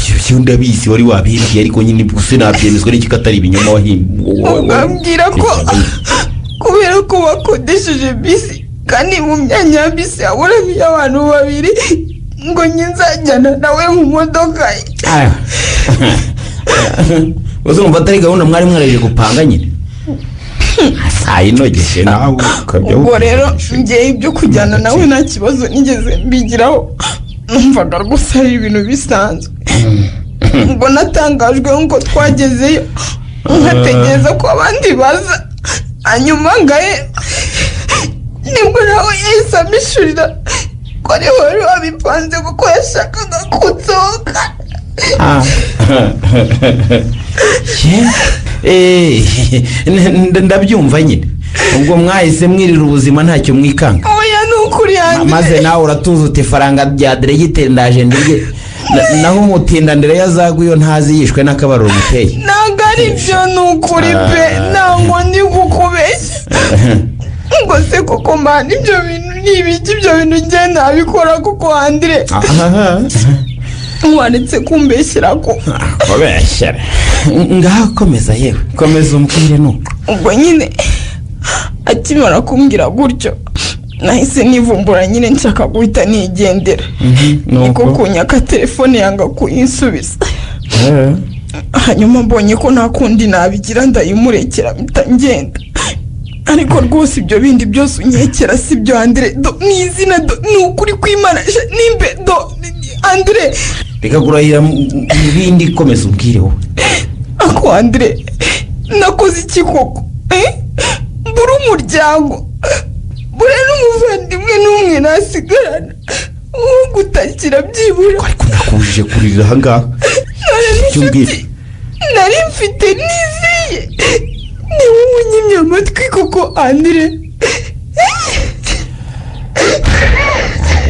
Ibyo ndabizi, wari wabimbwiye, ariko nyine gusa nabyemezwa n'iki ko atari ibinyoma wahimbye? Ukambwira ko kubera ko bakodesheje bisi kandi mu myanya ya bisi haburamo abantu babiri, ngo njye nzajyana nawe mu modoka ye. Uzumva atari gahunda mwari mwaraje gupanga nyine, sayinogeje nawe ukabya. Ubwo rero ngewe ibyo kujyana nawe nta kibazo nigeze mbigiraho, numvaga rwose ari ibintu bisanzwe. Ngo natangajwe ngo twagezeyo nkategereza ko abandi baza, hanyuma ngaye nibwo nawe yahise amishurira ko ari wari wabipanze kuko yashakaga kunsohoka. Ndabyumva nyine, ubwo mwahise mwirira ubuzima ntacyo mwikanga. Oya, ni ukuri yanjye. Maze nawe uratuza uti faranga rya diregiteri ndaje ndirye. Naho umutinda ndere yazagwa iyo ntazi yishwe n'akabariro muteye. Ntabwo ari byo, ni ukuri pe, ntabwo ndi kukubeshya. Ngo se koko mani, ibyo bintu ni ibiki? Ibyo bintu njye ntabikora kuko, Andire, waretse kumbeshyira ko? Kubeshyera? Ngaho komeza, yewe komeza umbwire nuko. Ubwo nyine akimara kumbwira gutyo, nahise nivumbura nyine nshaka guhita nigendera, niko kunyaka telefone yanga kuyinsubiza. Hanyuma mbonye ko nta kundi nabigira, ndayimurekera mpita ngenda. Ariko rwose ibyo bindi byose unkekera si byo, Andire. Do ni izina, do ni ukuri kw'Imana, nimbe do Andire. Reka kurahira mu bindi, komeza umbwire wowe. Ako Andire, nakoze iki koko? Eh? Mbure umuryango, mbure n'umuvandimwe n'umwe nasigarana wo gutakira byibura? Ariko nakubujije kurira ahangaha. None Icyo umbwira. n'inshuti nari mfite nizeye ni wowe unyimye amatwi koko, Andire?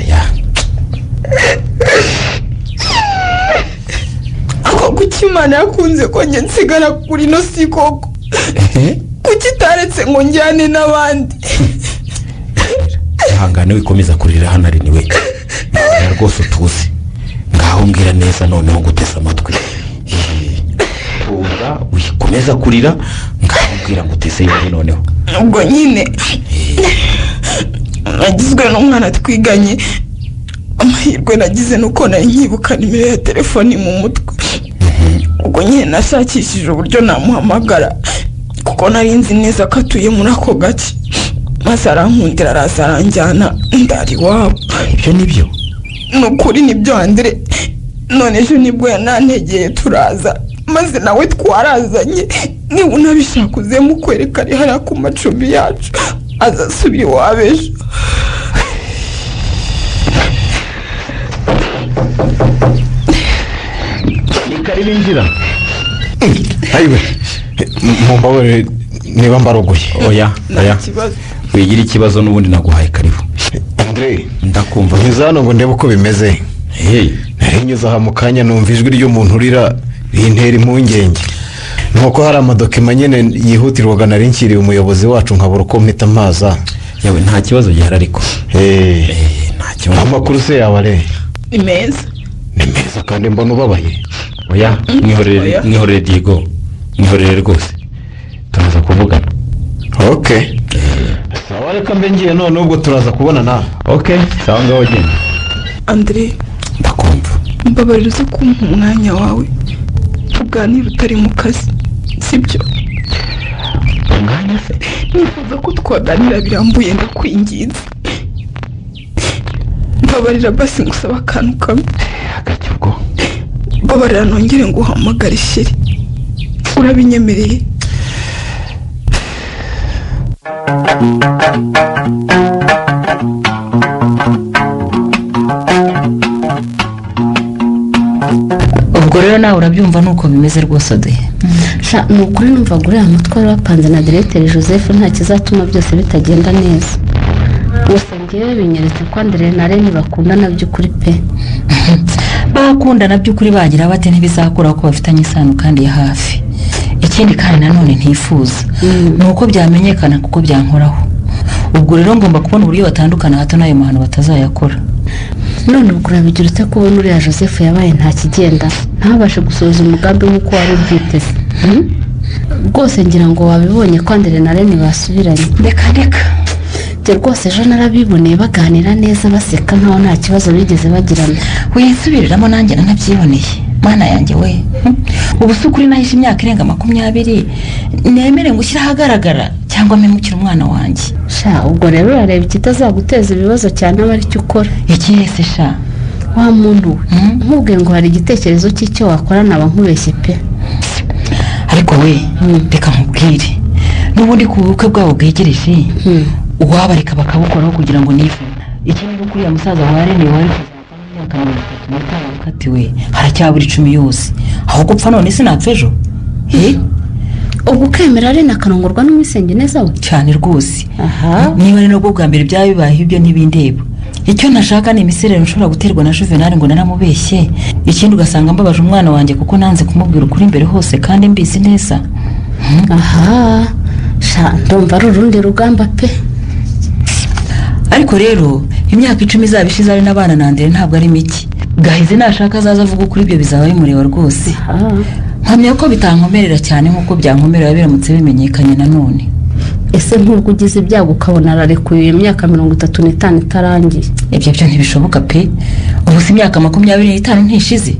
Ya. Ako kuki Imana yakunze ko njye nsigara kuri ino si koko? Kuki itaretse ngo njyane n'abandi? Ihangane, wikomeza kurira hano ari niwe. Oya, rwose utuze, ngaho mbwira neza noneho nguteze amatwi. Tuza, wikomeza kurira, ngaho mbwira ngo uteze yombi noneho. Ubwo nyine nagizwe n'umwana twiganye. Amahirwe nagize nuko nari nkibuka nimero ya telefoni mu mutwe. Ubwo nyine nashakishije uburyo namuhamagara, kuko nari nzi neza ko atuye muri ako gace, maze arankundira araza aranjyana ndara iwabo. Ibyo ni byo? Ni ukuri nibyo, Andire. None ejo nibwo yanantegeye turaza, maze nawe twarazanye. Niba unabishaka uze mukwereka, ari hariya ku macumbi yacu, azasubira iwabo ejo. Ni karibu, injira. Ayiwe, mumbabarire niba mbarogoye. Oya. Nta Oya. kibazo. Wigira ikibazo, n'ubundi naguhaye karibu. Andre. Ndakumva. Ndakumva. Nyuze hano ngo ndebe uko bimeze. Nari nyuze aha mu kanya numva ijwi ry'umuntu urira rintera impungenge. Nuko hari amadokima nyine yihutirwaga nari nshyiriye umuyobozi wacu nkabura uko mpita mpaza. Yewe, nta kibazo gihari ariko. Nta kibazo. Amakuru se yawe are? Ni meza. Ni meza kandi mbona ubabaye. Oya, mwihorere. Oya. Mwihorere Diego, mwihorere rwose, turaza kuvugana. Ok, sawa, reka mbe ngiye none ubwo turaza kubonana. Ok, sawa, ngaho genda. Andire. Ndakumva. Mbabarira uze kumpa umwanya wawe tuganire utari mu kazi, sibyo? Umwanya se? Nifuza ko twaganira birambuye, ndakwinginze, mbabarira basi ngusaba akantu kamwe. Hagati ubwo. Mbabarira nongere nguhamagare chéri, urabinyemereye? Ubwo rero nawe urabyumva nuko bimeze rwose ode. Sha, ni ukuri numvaga uriya mutwe wari wapanze na diregiteri Joseph nta kizatuma byose bitagenda neza. Gusa ngewe binyeretse ko Andire na Reni bakundana by'ukuri pe. Bakundana by'ukuri bagira bate? Ntibizakuraho ko bafitanye isano kandi ya hafi. Ikindi kandi nanone ntifuza ni uko byamenyekana kuko byankoraho. Ubwo rero ngomba kubona uburyo batandukana, hato n'ayo mahano batazayakora. None ubwo urabigira ute kubona uriya Joseph yabaye nta kigenda, ntabashe gusohoza umugambi nk'uko wari ubyiteze? Hmm? Rwose ngira ngo wabibonye ko Andire na Reni basubiranye. Reka reka. Njye rwose ejo narabiboneye baganira neza, baseka nkaho nta kibazo bigeze bagirana. Winsubiriramo, nanjye nanabyiboneye. Mana yanjye we! Ubu si ukuri nahishe imyaka irenga 20, nemere ngo ushyire ahagaragara cyangwa mpemukire umwana wanjye? Sha, ubwo rero urareba ikitazaguteza ibibazo cyane aba aricyo ukora. Ikihe se sha? Wa muntu we, nkubwiye ngo hari igitekerezo cy'icyo wakora naba nkubeshye pe. Ariko we, reka nkubwire, n'ubundi ku bukwe bwabo bwegereje, uwabareka bakabukoraho kugira ngo nivune. Ikindi ni uko uriya musaza wa Rene wari kuzavamo imyaka 35 ukatiwe, haracyabura 10 yose. Aho gupfa none sinapfa ejo. Eh? Ubwo ukemera Rene akarongorwa n'umwisengeneza we? Cyane rwose. Aha. Niba ari nabwo bwa mbere byaba bibaye, ibyo ntibindeba. Icyo ntashaka ni imiserero nshobora guterwa na Juvenal ngo naramubeshye. Ikindi ugasanga mbabaje umwana wanjye kuko nanze kumubwira ukuri imbere hose kandi mbizi neza. Aha sha, ndumva ari urundi rugamba pe. Ariko rero imyaka 10 izaba ishize ari n'abana na Andire ntabwo ari mike. Gahizi nashaka azaza avuga ukuri, ibyo bizaba bimureba rwose. Aha. Mpamya ko bitankomerera cyane nk'uko byankomerera biramutse bimenyekanye nanone. Ese nk'ubwo ugize ibyago ukabona ararekuye iyo myaka 35 itarangiye? Ibyo byo ntibishoboka pe. Ubu si imyaka 25 ntishize?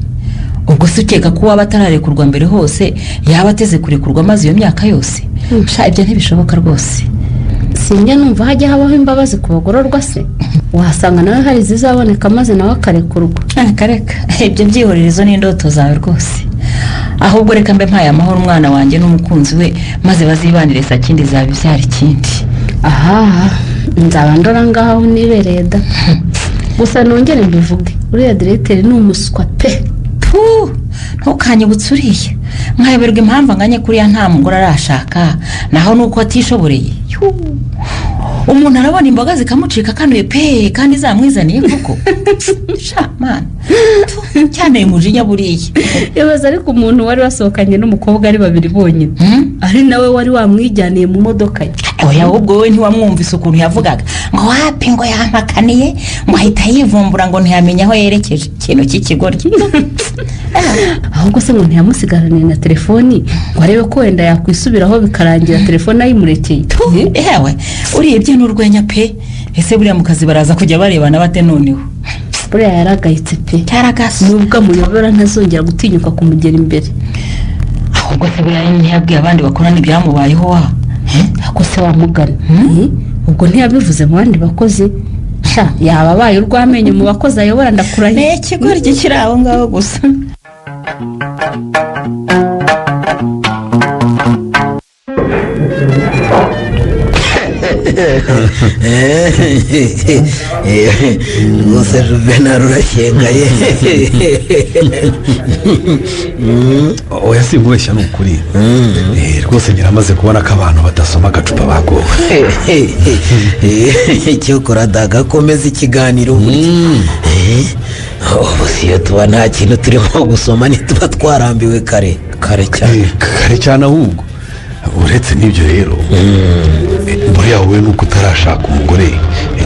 Ubwo se ukeka ko uwaba atararekurwa mbere hose yaba ateze kurekurwa maze iyo myaka yose? Sha, ibyo ntibishoboka rwose. Sinjya numva hajya habaho imbabazi ku bagororwa se? Wasanga nawe hari izizaboneka maze nawe akarekurwa. Reka reka, ibyo byihorere ni indoto zawe rwose. Ahubwo reka mbe mpaye amahoro umwana wanjye n'umukunzi we, maze bazibanire, sakindi zaba ibyara ikindi. Aha nzaba ndora ngaho aho nibereye da. Gusa nongere mbivuge, uriya diregiteri ni umuswa pe. Puh, ntukanyibutse uriya, nkayoberwa impamvu anganye kuriya nta mugore arashaka, naho nuko atishoboreye. Yuu. Umuntu arabona imboga zikamucika akanuye pe, kandi zamwizaniye koko. Sha mana, cyane umujinya buriya. Ibaza ariko umuntu wari wasohokanye n'umukobwa ari babiri bonyine, ari nawe wari wamwijyaniye mu modoka ye. Oya, ahubwo wowe ntiwamwumvise ukuntu yavugaga ngo wapi, ngo yampakaniye, ngo ahita yivumbura, ngo ntiyamenya aho yerekeje, ikintu cy'ikigoryi. Ahubwo se ngo ntiyamusigaraniye na telefoni ngo arebe ko wenda yakwisubiraho bikarangira telefone ayimurekeye? Yewe, urebye n'urwenya pe. Ese buriya mu kazi baraza kujya barebana bate noneho? Buriya yaragayitse pe. Cyaragase. Nubwo amuyobora ntazongera gutinyuka kumugera imbere. Ahubwo se buriya ntiyabwiye abandi bakorana ibyamubayeho wa? Ako se wamugana, ubwo ntiyabivuze mu bandi bakozi? Sha, yaba abaye urw'amenyo mu bakozi ayobora, ndakurahiye. Ni ikigoryi kiri aho ngaho gusa. Rwose Juvenal urashyengaye. Oya, sinkubeshya, ni ukuri. Rwose nyiramaze kubona ko abantu badasoma agacupa bagowe. Cyokora dagakomeza ikiganiro burya. Ubu si iyo tuba nta kintu turimo gusoma, ntituba twarambiwe kare kare cyane? Kare cyane. Ahubwo uretse n'ibyo rero, buriya wowe nuko utarashaka umugore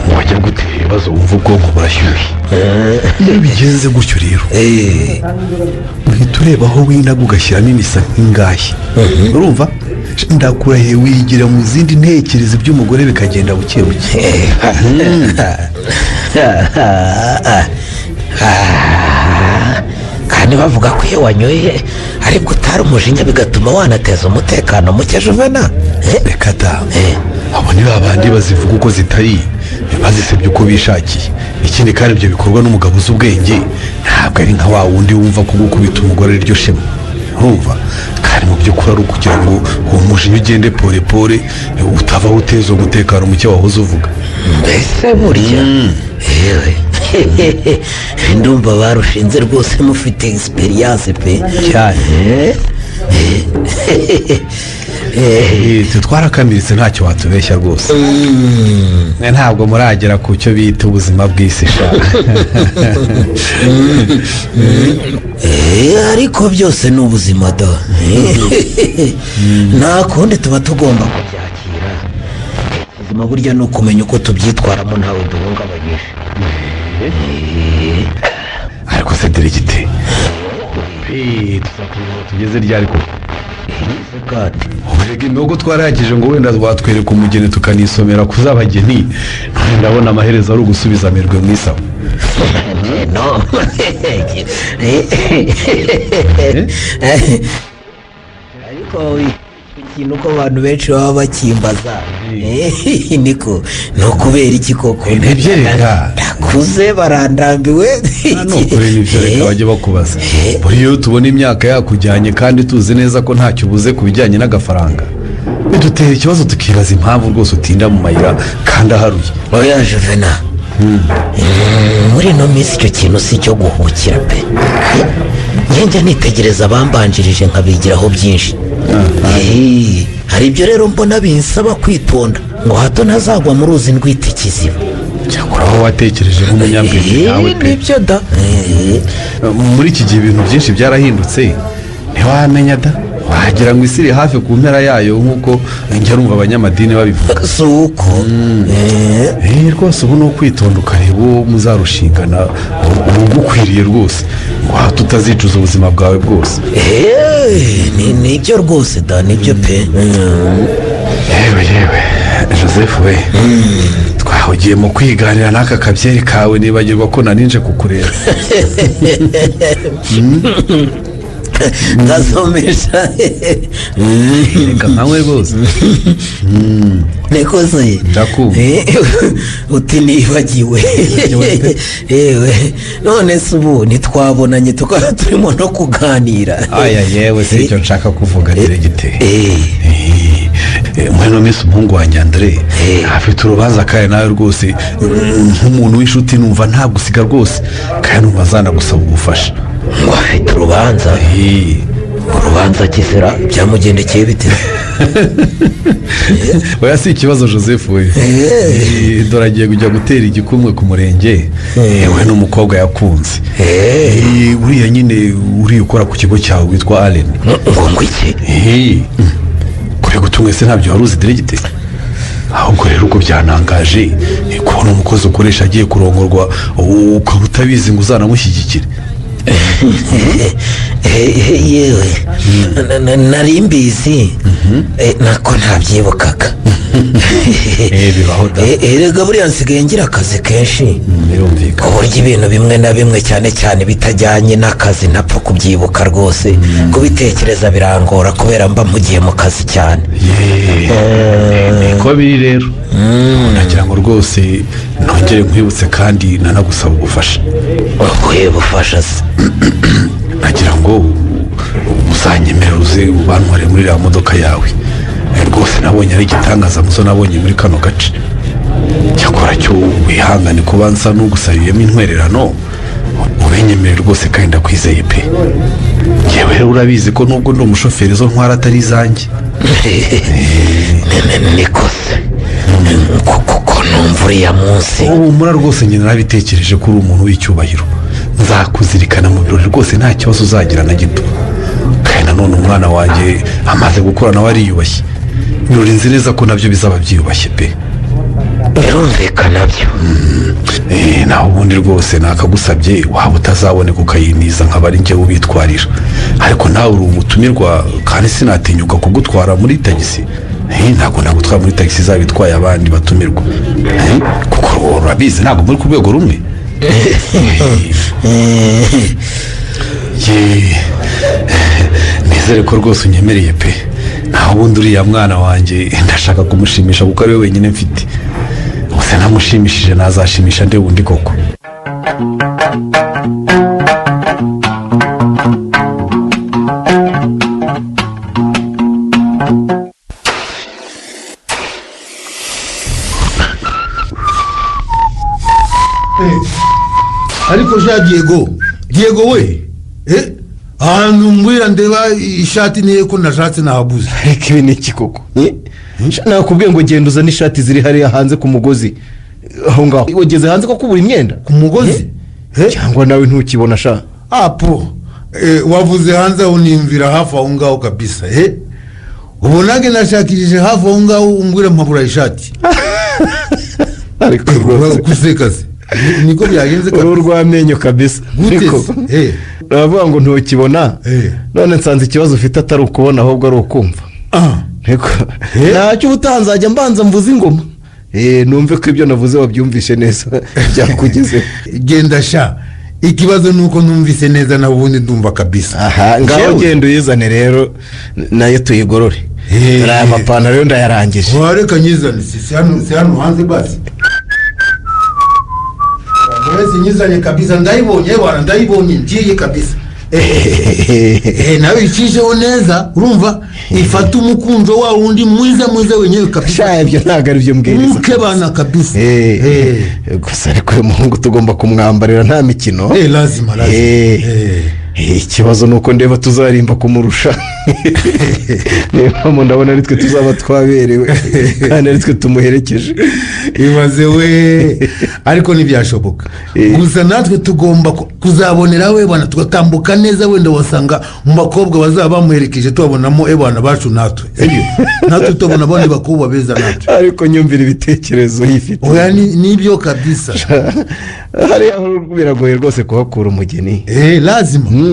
ngo wajya gutera ibibazo, wumva ubwonko burashyushye. Iyo bigenze gutyo rero, uhita ureba aho winaga ugashyiramo imisa nk'ingahe, urumva ndakurahiye, wigira mu zindi ntekerezo, by'umugore bikagenda buke buke. Kandi bavuga ko iyo wanyoye aribwo utari umujinya, bigatuma wanateza umutekano muke, Juvena. Reka da, abo ni ba bandi bazivuga uko zitari, bazisebye uko bishakiye. Ikindi kandi, ibyo bikorwa n'umugabo uzi ubwenge, ntabwo ari nka wa wundi wumva ko gukubita umugore ari ryo shema, urumva? Kandi mu by'ukuri ari ukugira ngo uwo mujinya ugende pole pole, utavaho uteza umutekano muke wahoze uvuga. Mbese burya, yewe, ndumva barushinze rwose mufite egisperiyanse pe. Cyane. Twe twarakamiritse, ntacyo watubeshya rwose. Ntabwo muragera ku cyo bita ubuzima bw'isi sha. Ariko byose ni ubuzima da, nta kundi tuba tugomba kubyakira. Ubuzima burya ni ukumenya uko tubyitwaramo ntawe duhungabanyije. Ariko se diregite, tuzakomeza tugeze ryari koko? Ubu rega imihogo twarayakije ngo wenda watwereka umugeni tukanisomera kuzabageni, none ndabona amaherezo ari ugusubiza amerwe mu isaho. No, ariko ikintu ko abantu benshi baba bakimbaza niko ni ukubera iki koko? Nibyo reka. Ndakuze, barandambiwe. Ni ukuri, nibyo, reka bajye bakubaza. Buri iyo tubona imyaka yakujyanye kandi tuzi neza ko ntacyo ubuze ku bijyanye n'agafaranga, bidutera ikibazo, tukibaza impamvu rwose utinda mu mayira kandi aharuye. Oya Juvena, muri ino minsi icyo kintu si icyo guhukira pe. Njya nitegereza abambanjirije nkabigiraho byinshi. Hari ibyo rero mbona binsaba kwitonda ngo hato ntazagwa mu ruzi ndwita ikiziba. Cyakora aho watekereje nk'umunyabwenge nawe pe. Nibyo da. Muri iki gihe ibintu byinshi byarahindutse, ntiwamenya da, wagira ngo isi iri hafi ku mpera yayo nk'uko njya numva abanyamadini babivuga. Si uko. Rwose ubu ni ukwitonda ukareba uwo muzarushingana ugukwiriye rwose, ngo hato utazicuza ubuzima bwawe bwose. Nibyo rwose da, nibyo pe. Yewe yewe, Joseph we, twahugiye mu kwiganira n'aka kabyeri kawe, nibagirwa ko narinje kukureba. Ndasomesha. Reka nkawe rwose. Niko se? Ndakumva. Uti nibagiwe. Yewe, none se ubu ntitwabonanye tukaba turimo no kuganira? Aya yewe, si icyo nshaka kuvuga, diregiteri. Muri ino minsi umuhungu wanjye Andre afite urubanza, kandi nawe rwose nk'umuntu w'inshuti numva ntagusiga rwose, kandi numva azanagusaba ubufasha. Ngo afite urubanza? Urubanza kizira byamugendekeye bite? Oya, si ikibazo Joseph we. Dore agiye kujya gutera igikumwe ku murenge, we n'umukobwa yakunze. Uriya nyine uriya ukora ku kigo cyawe witwa Allen. Ngo iki? Kure gutunga se ntabyo wari uzi, diregiteri? Ahubwo rero ubwo byanangaje kubona umukozi ukoresha agiye kurongorwa ukaba utabizi ngo uzanamushyigikire. Yewe, nari mbizi, nako ntabyibukaga. Bibaho da. Erega buriya nsigaye ngira akazi kenshi, Birumvikana. ku buryo ibintu bimwe na bimwe, cyane cyane bitajyanye n'akazi, ntapfa kubyibuka rwose. Kubitekereza birangora kubera mba mpugiye mu kazi cyane. Niko biri rero, nagira ngo rwose nongere nkwibutse kandi nanagusaba ubufasha. Ubuhe bufasha se? Nagira ngo uzanyemerere uze ubantware muri iriya modoka yawe. Rwose nabonye ari igitangaza muzo nabonye muri kano gace. Cyakora cyo wihangane kuba nsa n'ugusabiyemo intwererano, ubenyemere rwose kandi ndakwizeye pe. Ngewe rero urabizi ko nubwo ndi umushoferi, izo ntwara atari izanjye. Niko se, kuko numva uriya munsi? Humura rwose, nyine narabitekereje ko uri umuntu w'icyubahiro, nzakuzirikana mu birori rwose, nta kibazo uzagira na gito. Kandi nanone umwana wanjye amaze gukura, nawe ariyubashye. Ibirori nzi neza ko nabyo bizaba byiyubashye pe. Birumvikana byo. Naho ubundi rwose nakagusabye, waba utazaboneka ukayiniza nkaba ari njyewe ubitwarira, ariko nawe uri umutumirwa kandi sinatinyuka kugutwara muri tagisi. Ntabwo nagutwara muri tagisi izaba itwaye abandi batumirwa. Kuko urabizi ntabwo muri ku rwego rumwe. Ye, nizere ko rwose unyemereye pe. Naho ubundi uriya mwana wanjye ndashaka kumushimisha kuko ari we wenyine mfite. Gusa ntamushimishije nazashimisha nde wundi koko? Ariko sha Diego, Diego we, ahantu mbwira ndeba ishati niye ko nashatse nahabuze. Ariko ibi ni iki koko? Nakubwiye ngo genda uzane ishati ziri hariya hanze ku mugozi aho ngaho. Ugeze hanze ko kubura imyenda? Ku mugozi? Cyangwa nawe ntukibona sha? Apo wavuze hanze aho nimvira hafi aho ngaho kabisa. Ubu nange nashakishije hafi aho ngaho, umbwira mpabura ishati. Ariko rwose kuseka se niko byagenze. Uru rw'amenyo kabisa. Gute Niko. se? Uravuga ngo ntukibona, none nsanze ikibazo ufite atari ukubona ahubwo ari ukumva. Niko. Ntacyo, ubutaha nzajya mbanza mvuze ingoma, numve ko ibyo navuze wabyumvishe neza, byakugezeho. Genda sha, ikibazo ni uko numvise neza, nawe ubundi ndumva kabisa. Aha ngaho. Jewe. Genda uyizane rero nayo tuyigorore. Dore aya mapantaro yo ndayarangije. Reka nyizane, si hano hanze basi. Mbese nyizanye kabisa, ndayibonye bwana, ndayibonye ngiye kabisa. Nawe icisheho neza, urumva ifata umukunjo wa wundi mwiza mwiza wenyewe kabisa. Sha, ibyo ntabwo ari byo mbwiriza. Muke bana kabisa. Gusa ariko uyu muhungu tugomba kumwambarira nta mikino. Lazima, lazima. Ikibazo ni uko ndeba tuzarimba kumurusha. Niyo mpamvu ndabona ari twe tuzaba twaberewe kandi ari twe tumuherekeje. Ibaze we, ariko ntibyashoboka. Gusa natwe tugomba kuzabonera we bwana, tugatambuka neza. Wenda wasanga mu bakobwa bazaba bamuherekeje tubabonamo ebana bacu natwe, sibyo? Natwe tubona abandi bakobwa beza natwe. Ariko nyumvira ibitekerezo yifite. Oya, nibyo kabisa. Hariya biragoye rwose kuhakura umugeni. Lazima.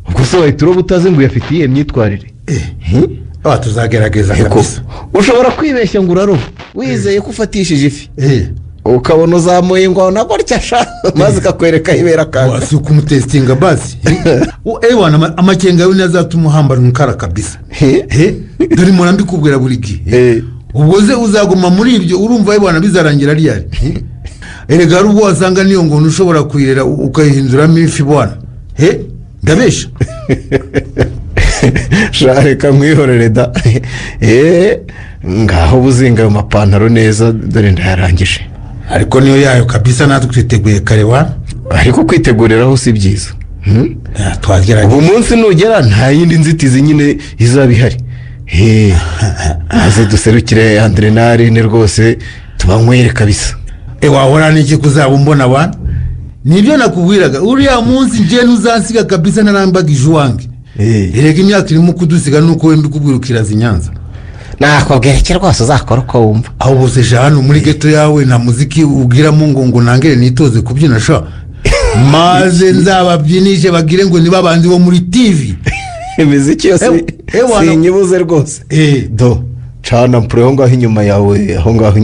Ubwo se wahita uroba utazi ngo uyafite iyihe myitwarire? Tuzagerageza kabisa. Ushobora kwibeshya ngo uraroba wizeye ko ufatishije ifi, ukabona uzamuye ingona gutya sha, maze ikakwereka ibera akanga. Si ukumutesitinga basi? Ewana, amakenga yawe niyo azatuma uhambara umukara kabisa. Dore mpora mbikubwira buri gihe. Ubwo ze uzaguma muri ibyo, urumva ewana bizarangira ryari? Erega hari ubwo wasanga niyo ngona ushobora kuyirera ukayihinduramo ifi bwana. Ndabesha? Sha, reka nkwihorere da. Ngaho buzinga ayo mapantaro neza, dore ndayarangije. Ariko niyo yayo kabisa, natwe twiteguye kare wa. Ariko kwiteguriraho si byiza. Twagerageza. Ubu munsi nugera nta yindi nzitizi nyine izaba ihari. Maze duserukire adrenaline rwose, tubanywere kabisa. Wahora n'iki kuzaba umbona wa? Nibyo nakubwiraga, uriya munsi njye ntuzansiga kabisa, narambagije uwange. Erega imyaka irimo kudusiga nuko wembi kubwira ukiraza i Nyanza. Nakubwira iki rwose, uzakora uko wumva. Aho bose sha, hano muri geto yawe nta muziki ubwiramo ngo nangere nitoze kubyina sha, maze nzababyinishe bagire ngo ni babandi bo muri TV. Imiziki yose sinyibuze rwose. Do cana mpure aho ngaho inyuma yawe, aho ngaho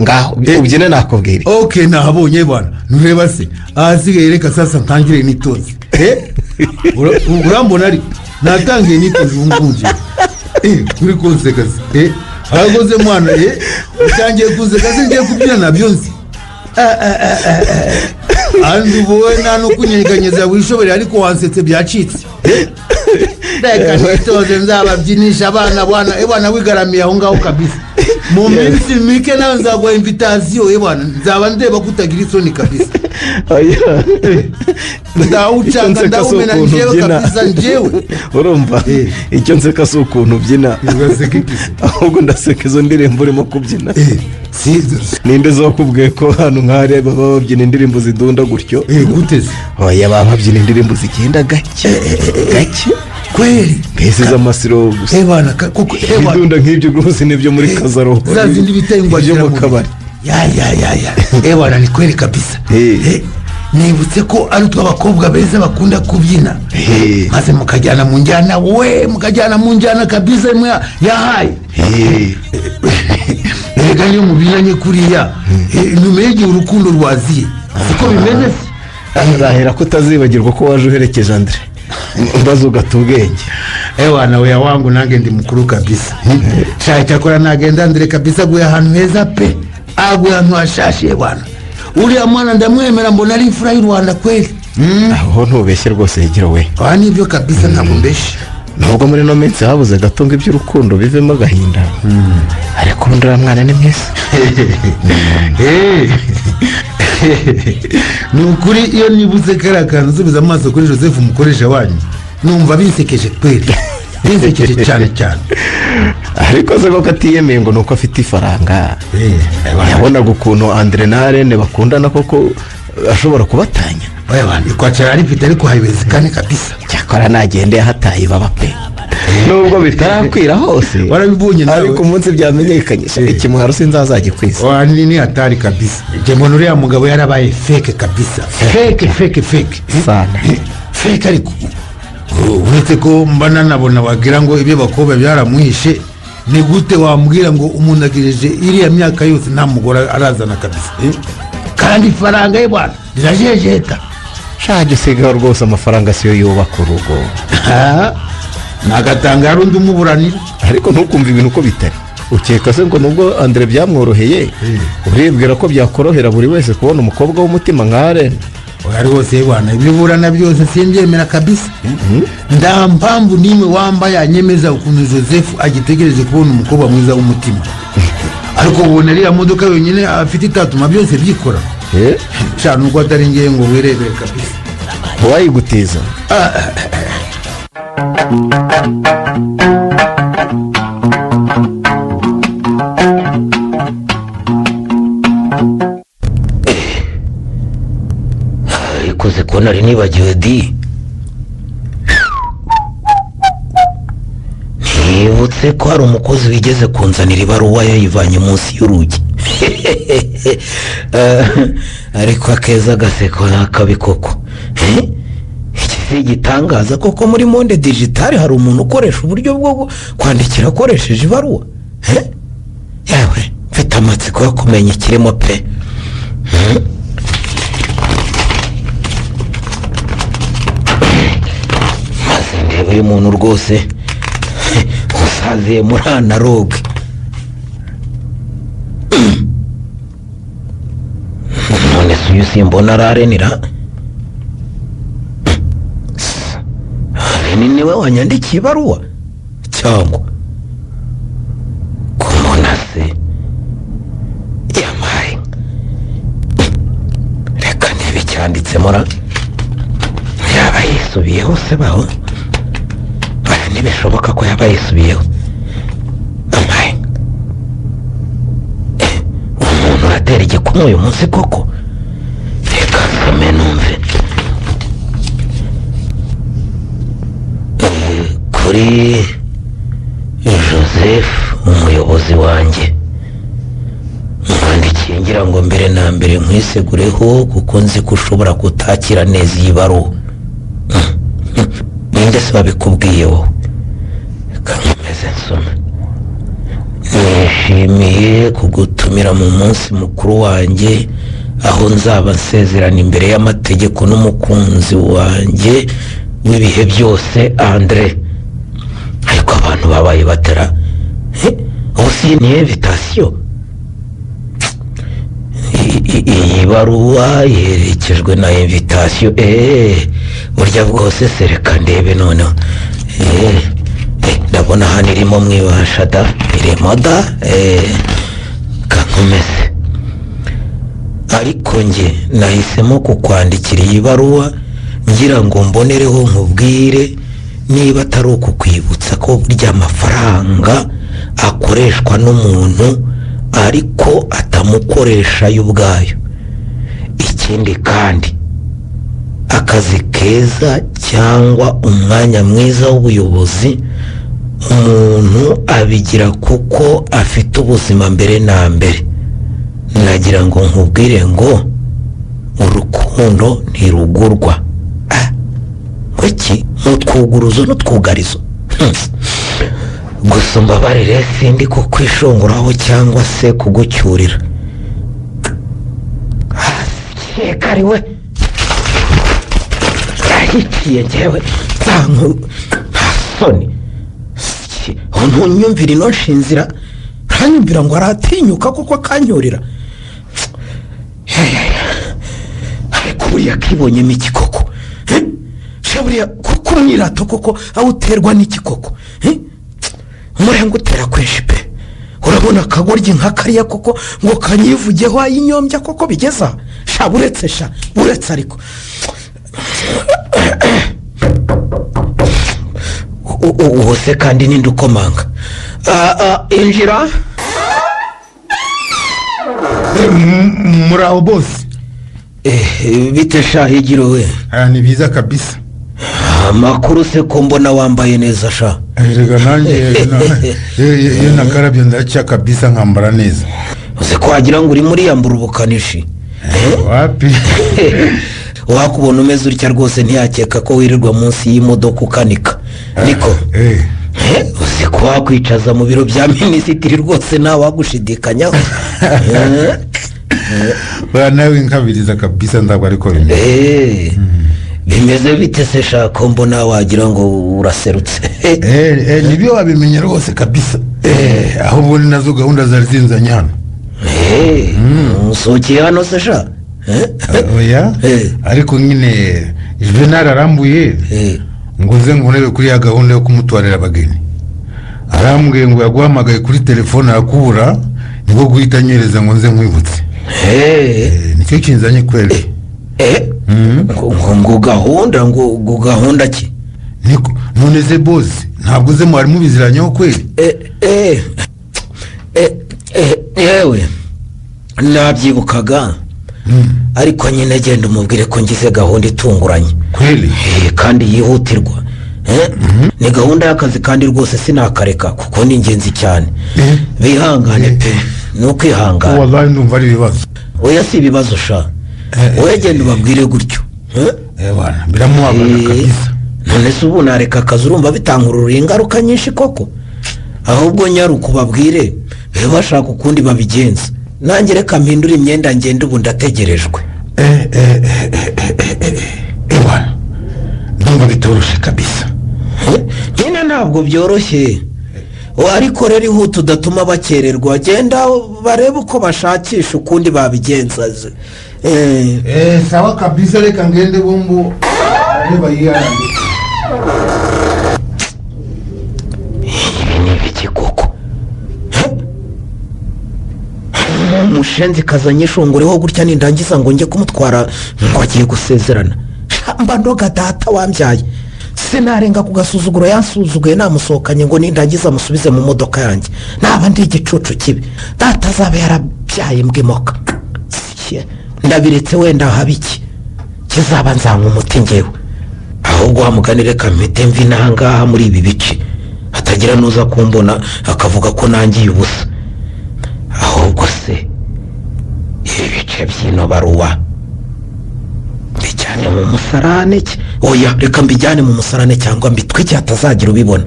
ngaho ubyine, nakubwira. Ok, nahabonye bwana, ntureba se? Ahasigaye reka sasa ntangire nitoze. Urambona ariko natangiye nitoze ubu ngubu njyewe. Uri kunseka se? Ahagaze mwana, utangiye kunseka se? Ngiye kubyina nabyo nzi. Andi wowe nta no kunyeganyeza wishobore, ariko wansetse byacitse. Reka nitoze nzababyinisha abana bwana ebwana wigaramiye aho ngaho kabisa. Mu minsi mike nawe nzaguha invitation ebwana, nzaba ndeba ko utagira isoni kabisa. Oya. Ndawucanga, Icyo nseka si ndawumena ukuntu njyewe ubyina. kabisa, njyewe. Urumva, icyo nseka si ukuntu ubyina, ahubwo ndaseka izo ndirimbo urimo kubyina. Ninde zakubwiye ko hano nk'ahariya baba babyina indirimbo zidunda gutyo? Gute se? Oya, baba babyina indirimbo zigenda gake gake. Kweli? Mbese z'amasiro gusa. Ebana kuko ebana. Ibidunda nk'ibyo rwose nibyo muri kazaro, Za zindi bita ibyo mu kabari. Ya ya ya ya, ebana, ni kweli kabisa. Nibutse ko ari utw'abakobwa beza bakunda kubyina, maze mukajyana mu njyana, we mukajyana mu njyana kabisa imwe yahaye. Erega niyo mubyinanye kuriya, nyuma y'igihe urukundo rwaziye, siko bimeze se? Azahera ko utazibagirwa ko waje uherekeje Andre, mbaze ugata ubwenge. Ewana weya wangu, nange ndi mukuru kabisa. Sha, cyakora nagenda Andre kabisa aguye ahantu heza pe, aguye ahantu hashashe bwana. Uriya mwana ndamwemera, mbona ari imfura y'u Rwanda kweli. Aho ntubeshye rwose, higiro we. Aha nibyo kabisa, ntabwo mbeshye. Nubwo muri ino minsi habuze gato ngo iby'urukundo bivemo agahinda, ariko ubundi uriya mwana ni mwiza. Ni ukuri, iyo nibutse kariya kantu nsubiza amaso kuri Joseph umukoresha wanyu, numva binsekeje kweli, binsekeje cyane cyane. Ariko se koko atiyemeye ngo ni uko afite ifaranga, yabonaga ukuntu Andre na Arene bakundana, koko ashobora kubatanya. Ikwacara arifite, ariko haiwezekani kabisa. Cyakora nagende yahataye ibaba pe, nubwo bitarakwira hose. Warabibonye nawe. Ariko umunsi byamenyekanye, ikimuharo sinzazagikwiza. Wa, ni hatari kabisa. Njye mbona uriya mugabo yarabaye fake kabisa, fake fake fake. Sana. Fake, ariko uretse ko mba nanabona wagira ngo ibyo bakobwa byaramuhishe. Ni gute wambwira ngo umuntu agejeje iriya myaka yose nta mugore arazana kabisa, eh? Kandi ifaranga ye bwana rirajejeta. Shaje, usigaho rwose, amafaranga siyo yubaka urugo. Nagatanga hari undi umuburanira. Ariko ntukumve ibintu uko bitari. Ukeka se ngo nubwo Andre byamworoheye, uribwira ko byakorohera buri wese kubona umukobwa w'umutima nka Arene? Oya rwose bwana, ibyo uburana byose simbyemera kabisa. Nta mpamvu n'imwe wamba yanyemeza ukuntu Joseph agitegereje kubona umukobwa mwiza w'umutima, ariko ubona ariya modoka yonyine afite itatuma byose byikora. Sha, nuko atari ngewe ngo wirebere kabisa. Uwayigutiza. Ariko uzi ko nari nibagiwe di, nibutse ko hari umukozi wigeze kunzanira ibaruwa yayivanye munsi y'urugi. Ariko akeza gaseko ni akabi koko. Iki si igitangaza koko, muri monde digitale hari umuntu ukoresha uburyo bwo kwandikira akoresheje ibaruwa. Yewe, mfite amatsiko yo kumenya ikirimo pe. Maze ndebe uyu muntu rwose usaziye muri analogue. None se uyu simbona ararenera? Arene niwe wanyandikiye ibaruwa cyangwa kumubona se yamaye? Reka ndebe icyanditsemo ra. Yaba yisubiyeho se baho? Oya, ntibishoboka ko yaba yisubiyeho. Amaye, umuntu uratera igikumwe uyu munsi koko. Reka nsome numve. Kuri Joseph umuyobozi wanjye, mwandikiye ngira ngo mbere na mbere nkwisegureho kuko nzi ko ushobora kutakira neza iyi baruwa. Ninde se wabikubwiye wowe? Reka nkomeze nsome. Nishimiye kugutumira mu munsi mukuru wanjye, aho nzaba nsezerana imbere y'amategeko n'umukunzi wanjye w'ibihe byose Andre. Ariko abantu babaye batara, ubu si ni invitation? Iyi baruwa yerekejwe na invitation. Burya bwose se, reka ndebe noneho. Ndabona hano irimo mwibasha da, irimo da. Kankomeze, ariko njye nahisemo kukwandikira iyi baruwa ngira ngo mbonereho nkubwire, niba atari ukukwibutsa ko burya amafaranga akoreshwa n'umuntu ariko atamukoresha yo ubwayo. Ikindi kandi, akazi keza cyangwa umwanya mwiza w'ubuyobozi umuntu abigira kuko afite ubuzima mbere na mbere. Nagira ngo nkubwire ngo urukundo ntirugurwa. Kuki mutwuguruzo n'utwugarizo? Gusa mbabarire, sindi kukwishonguraho cyangwa se kugucyurira. Kariwe ahiciye ngewe nta soni, ntunyumvira ino nshinzira, ntanyumvira ngo aratinyuka kuko akanyurira. Ariko buriya kibonyemo iki koko? Buriya kuko umwirato koko awuterwa n'iki koko? Umurenga utera kwinshi pe. Urabona akagoryi nka kariya koko ngo kanyivugeho ayinyombya koko bigeza sha? Buretse sha, buretse. Ariko ubu se kandi ninde ukomanga? Injira. Muri aho bose? Bite sha Higiro we? Ni byiza kabisa. Amakuru se ko mbona wambaye neza sha? Rega nanjye iyo nakarabye ndacya kabisa nkambara neza. Uzi ko wagira ngo urimo uriyambura ubukanishi? Wapi. Wakubona umeze utya rwose ntiyakeka ko wirirwa munsi y'imodoka ukanika. Niko uzi ko wakwicaza mu biro bya minisitiri rwose ntawagushidikanyaho. Nawe nkabiriza kabisa, ntabwo ariko bimeze. Bimeze bite se sha ko mbona wagira ngo uraserutse? Nibyo wabimenye rwose kabisa, ahubwo ni nazo gahunda zari zinzanye hano. Usohokeye hano se sha? Oya, ariko nyine Juvenal arambuye ngo nze nkurebe kuri ya gahunda yo kumutwarira abageni. Arambwiye ngo yaguhamagaye kuri telefone arakubura, nibwo guhita anyereza ngo nze nkwibutse. Nicyo kinzanye kweli. Ngo gahunda, ngo gahunda ki? Niko none se bosi, ntabwo uze mwari mubiziranyeho kweli? Yewe nabyibukaga, ariko nyine genda umubwire ko ngize gahunda itunguranye kweli kandi yihutirwa. Ni gahunda y'akazi kandi rwose sinakareka kuko ni ingenzi cyane. Bihangane pe, ni ukwihangana. Wallahi ndumva ari ibibazo. Oya si ibibazo sha, oya genda ubabwire gutyo. Biramubabaza kabisa. None se ubu nareka akazi urumva bitankururiye ingaruka nyinshi koko? Ahubwo nyaruka ubabwire babe bashaka ukundi babigenza, nanjye reka mpindure imyenda ngende, ubu ndategerejwe. Ndumva bitoroshye kabisa. Nyine ntabwo byoroshye, ariko rero ihute udatuma bakererwa, genda barebe uko bashakisha ukundi babigenza. Sawa kabisa, reka ngende bumbu areba yiyarangiye. Ibi ni ibiki koko? Umushenzi kazanye ishungureho gutya, nindangiza ngo njye kumutwara ngo agiye gusezerana. Mba ndoga data wambyaye, sinarenga ku gasuzuguro yansuzuguye namusohokanye ngo nindangiza amusubize mu modoka yanjye, naba ndi igicucu kibi. Data azaba yarabyaye mbwimoka. Ndabiretse wenda haba iki kizaba nzanywa umuti ngewe. Ahubwo wamugani reka mpite mvi n'ahangaha muri ibi bice, hatagira n'uza kumbona akavuga ko nangiye ubusa. Ahubwo se ibi bice by'ino baruwa mbijyane mu musarane? Oya reka mbijyane mu musarane cyangwa mbitwike hatazagira ubibona.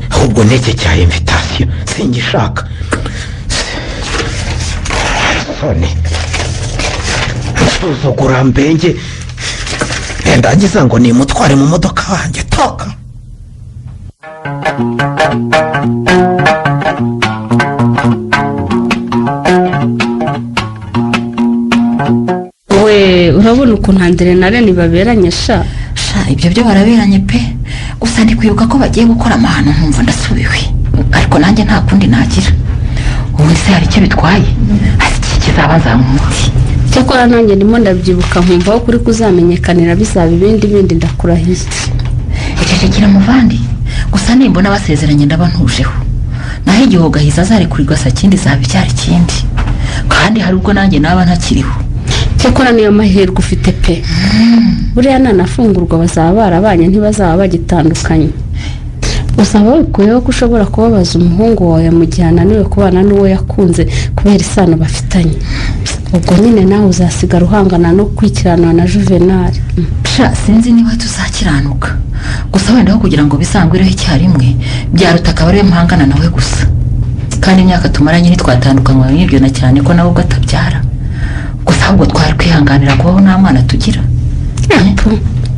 Ahubwo n'iki cya invitasiyo singishaka. Soni nsuzugura mbenge, ndangiza ngo nimutware mu modoka wanjye toka. We urabona ukuntu Andre na Reni baberanye sha? Sha, ibyo byo baraberanye pe. Gusa ndi kwibuka ko bagiye gukora amahano nkumva ndasubiwe, ariko nanjye nta kundi nagira. Ubundi se hari icyo bitwaye? Hasi iki kizaba nzanywa umuti. Cyakora nanjye ndimo ndabyibuka nkumva aho kuri kuzamenyekanira bizaba ibindi bindi, ndakurahiye. Icecekera muvandi. Gusa nimbona basezeranye ndaba ntujeho, naho igihe gahiza azarekurirwa sakindi zaba icyari ikindi, kandi hari ubwo nanjye naba ntakiriho. Cyakora niyo mahirwe ufite pe. Buriya nanafungurwa bazaba barabanye, ntibazaba bagitandukanye. Uzaba wikuyeho ko ushobora kubabaza umuhungu wawe mu gihe ananiwe kubana n'uwo yakunze kubera isano bafitanye. Ubwo nyine nawe uzasigara uhangana no kwikiranura na Juvenali. Sha, sinzi niba tuzakiranuka. Gusa wenda aho kugira ngo bisangwireho icyarimwe, byaruta akaba ariwe mpangana nawe gusa. Kandi imyaka tumaranye ntitwatandukanywa n'ibyo, na cyane ko nawe ubwo atabyara. Gusa ahubwo twari kwihanganira kubaho nta mwana tugira.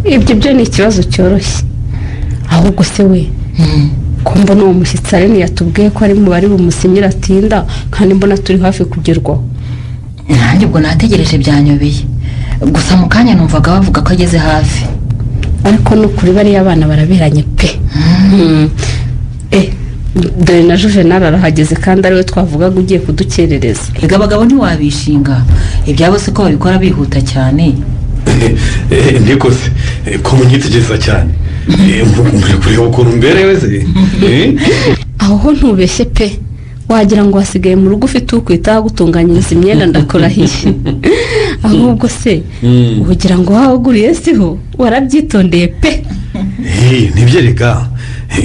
Ibyo byo ni ikibazo cyoroshye. Ahubwo se we, ko mbona uwo mushyitsi Aline yatubwiye ko ari mu bari bumusinyira atinda, kandi mbona turi hafi kugerwaho? Nanjye ubwo nategereje byanyobeye. Gusa mu kanya numvaga bavuga ko ageze hafi. Ariko ni ukuri bariya abana baraberanye pe. Dore na Juvenal arahageze, kandi ariwe twavugaga ugiye kudukerereza. Ega abagabo ntiwabishinga, ibyabo se ko babikora bihuta cyane. Niko se ko munyitegereza cyane? Muri kureba ukuntu mberewe se? Aho ho ntubeshye pe, wagira ngo wasigaye mu rugo ufite ukwitaho agutunganyiriza imyenda, ndakurahiye. Ahubwo se ugira ngo wawuguriye siho warabyitondeye pe? Ntibyereka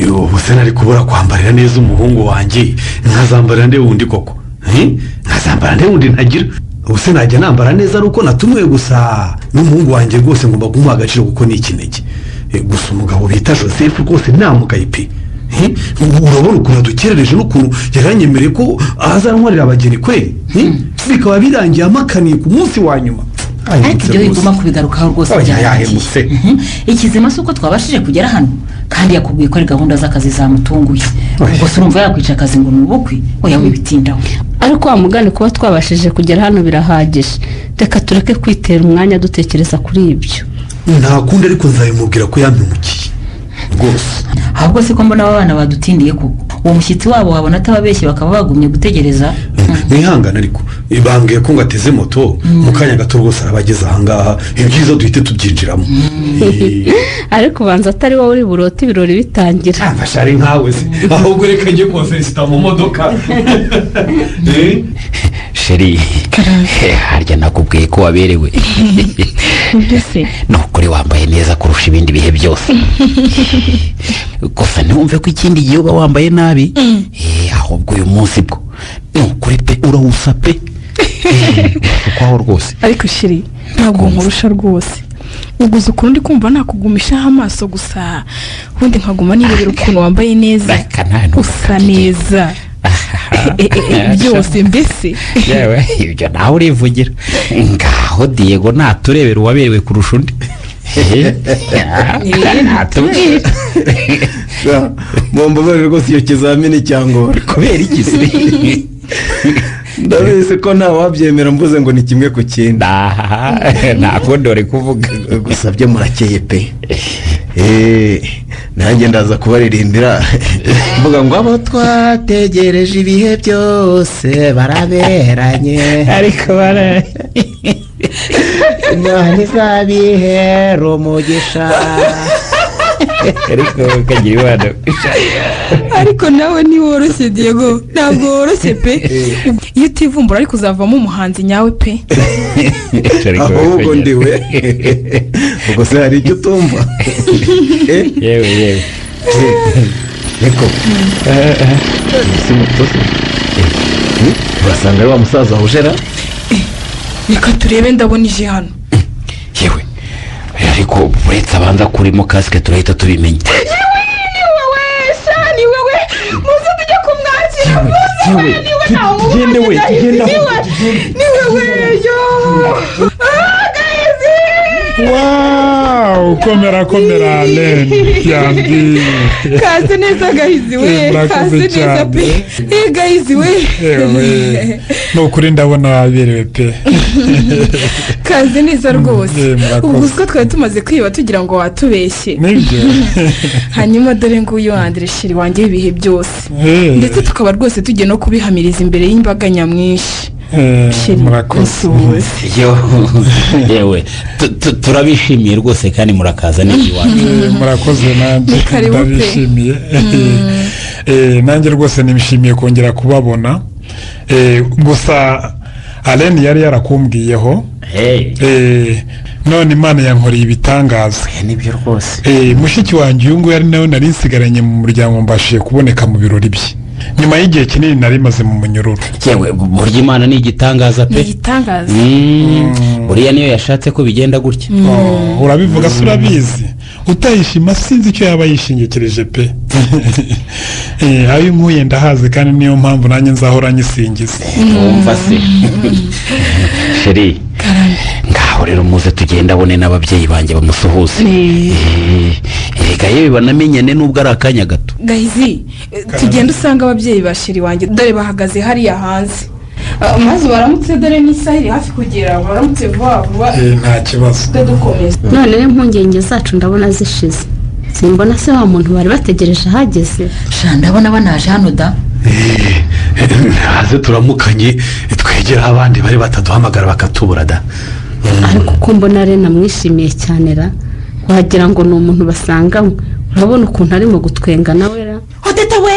ubu se nari kubura kwambarira neza umuhungu wanjye, nkazambarira nde wundi koko? Nkazambara nde wundi ntagira? Ubu se najya nambara neza ari uko natumiwe gusa? N'umuhungu wanjye rwose ngomba kumuha agaciro kuko ni ikinege. Gusa umugabo bita Joseph rwose namugaye pe. Urabona ukuntu yadukerereje n'ukuntu yaranyemereye ko azantwarira abageni kweri, bikaba birangiye amakaniye ku munsi wa nyuma. Ariko ibyo biguma kubigarukaho rwose. Oya, byarangiye. yahemutse. Ikizima si uko twabashije kugera hano, kandi yakubwiye ko ari gahunda z'akazi zamutunguye. Ubwo se urumva yakwica akazi ngo ni ubukwe? Oya, wibitindaho. Ariko wa mugani, kuba twabashije kugera hano birahagije. Reka tureke kwitera umwanya dutekereza kuri ibyo. Nta kundi, ariko nzabimubwira ko yampemukiye rwose. Ahubwo se ko mbona aba bana badutindiye koko, uwo mushyitsi wabo wabona atababeshye bakaba bagumye gutegereza? Mwihangane, ariko bambwiye ko ngo ateze moto, mu kanya gato rwose arabageze ahangaha. Ibyiza duhite tubyinjiramo. Ariko ubanza atari wowe uri burote ibirori bitangira. Amashari nkawe se? Ahubwo reka njye kubafelicita mu modoka. Chérie, harya nakubwiye ko waberewe? Mbese? Ni ukuri wambaye neza kurusha ibindi bihe byose. Gusa ntiwumve ko ikindi gihe uba wambaye nabi. Ahubwo uyu munsi bwo ni ukuri pe, urawusa pe. Ukwaho rwose. Ariko chérie, ntabwo nkurusha rwose. Uguze ukuntu ndi kumva nakugumishaho amaso gusa, ubundi nkaguma nirebera ukuntu wambaye neza, usa neza byose mbese. Yewe, ibyo nawe urivugira. Ngaho Diego naturebera uwaberewe kurusha undi, natubwire. Mumbabarire rwose, iyo kizamini cyangora. Kubera iki se? Ndabizi ko ntawabyemera mvuze ngo ni kimwe ku kindi. Nta kundi wari kuvuga. Gusa byo murakeye pe. Nanjye ndaza kubaririmbira mvuga ngo abo twategereje ibihe byose baraberanye. Ariko bara Imana izabihera umugisha. Ariko ukagira imana. Ariko nawe ntiworoshye Diego, ntabwo woroshye pe. Iyo utivumbura ariko uzavamo umuhanzi nyawe pe. Ahubwo ndiwe. Ubwo se hari icyo utumva? Yewe yewe. Niko si muto se? Urasanga ari wa musaza wujera. Reka turebe, ndabona ije hano. Yewe, ariko uretse abanza kurimo kasike turahita tubimenya. Ni wowe sha, ni wowe! Muze tujye kumwakira, muze we! Niwe, ntawe. Tugende we, tugende aho. Ni wowe yo! Ah, guys! Wow! Komera komera, Rene, yambi. Kaze neza, Gahizi we. Murakoze Kaze neza cyane. pe. Gahizi we. Yewe, ni ukuri ndabona waberewe pe. Kaze neza rwose. Murakoze. Ubwo usiko twari tumaze kwiba tugira ngo watubeshye. Nibyo. Hanyuma dore nguyu Andire, chéri wanjye w'ibihe byose, ndetse tukaba rwose tugiye no kubihamiriza imbere y'imbaga nyamwinshi. Chéri, Murakoze. nsuhuze. Yo, yewe, turabishimiye rwose kandi murakaza neza iwacu. Murakoze, nanjye Ni karibu pe. ndabishimiye. Nanjye rwose nishimiye kongera kubabona. Gusa Alene yari yarakumbwiyeho. None Imana yankoreye ibitangaza. Nibyo rwose. Mushiki wanjye uyu nguyu ari nawe nari nsigaranye mu muryango, mbashije kuboneka mu birori bye nyuma y'igihe kinini nari maze mu munyururu. Yewe, burya Imana ni igitangaza Ni pe. igitangaza. Buriya niyo yashatse ko bigenda gutya. Oh, urabivuga se urabizi, utayishima sinzi icyo yaba yishingikirije pe. Ayo inkuye ndahazi, kandi niyo mpamvu nanjye nzahora nyisingiza. Wumva se chéri, ngaho rero muze tugenda abone n'ababyeyi banjye bamusuhuze. Erega yewe, banamenyane nubwo ari akanya gato. Gahizi, tugenda usanga ababyeyi ba chéri wanjye, dore bahagaze hariya hanze. Maze baramutse, dore n'isaha iri hafi kugera, baramutse vuba vuba. Nta kibazo. Tujye dukomeza. Noneho impungenge zacu ndabona zishize. Simbona se wa muntu bari bategereje ahageze? Sha, ndabona banaje hano da. Haze turamukanye, twegere aho abandi bari bataduhamagara bakatubura da. Ariko uko mbona Rena amwishimiye cyane ra, wagira ngo ni umuntu basanganywe. Urabona ukuntu arimo gutwenga nawe ra. Odeta we,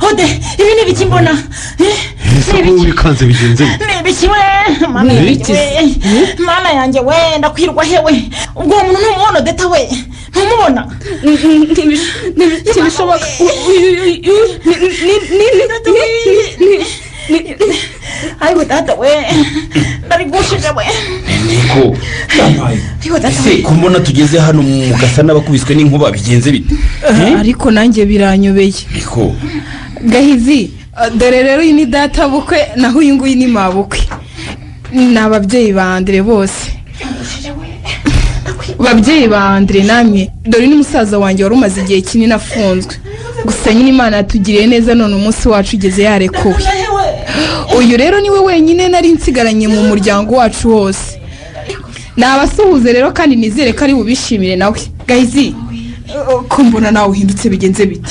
Ode, ibi ni ibiki mbona? Ese ko wikanze, bigenze bite? Ni ibiki we, Mana Ni yanjye ibiki? we, Mana yanjye we, ndakwirwa hewe? Ubwo uwo muntu ntumubona, Odeta we, ntumubona? Ntibishoboka. Ariko data we, ndarigushije we. Niko. Ariko data Ese ko mbona tugeze hano mugasa n'abakubiswe n'inkuba, bigenze bite? Ariko nanjye biranyobeye. Niko. Gahizi, dore rero uyu ni data bukwe, naho uyu nguyu ni mabukwe, ni ababyeyi ba Andire bose. Babyeyi ba Andire namwe, dore ni musaza wanjye wari umaze igihe kinini afunzwe. Gusa nyine Imana yatugiriye neza, none umunsi wacu ugeze yarekuwe. Uyu rero niwe wenyine nari nsigaranye mu muryango wacu wose. Nabasuhuze rero, kandi nizere ko ari bubishimire nawe. Gahizi, ko mbona nawe uhindutse, bigenze bite?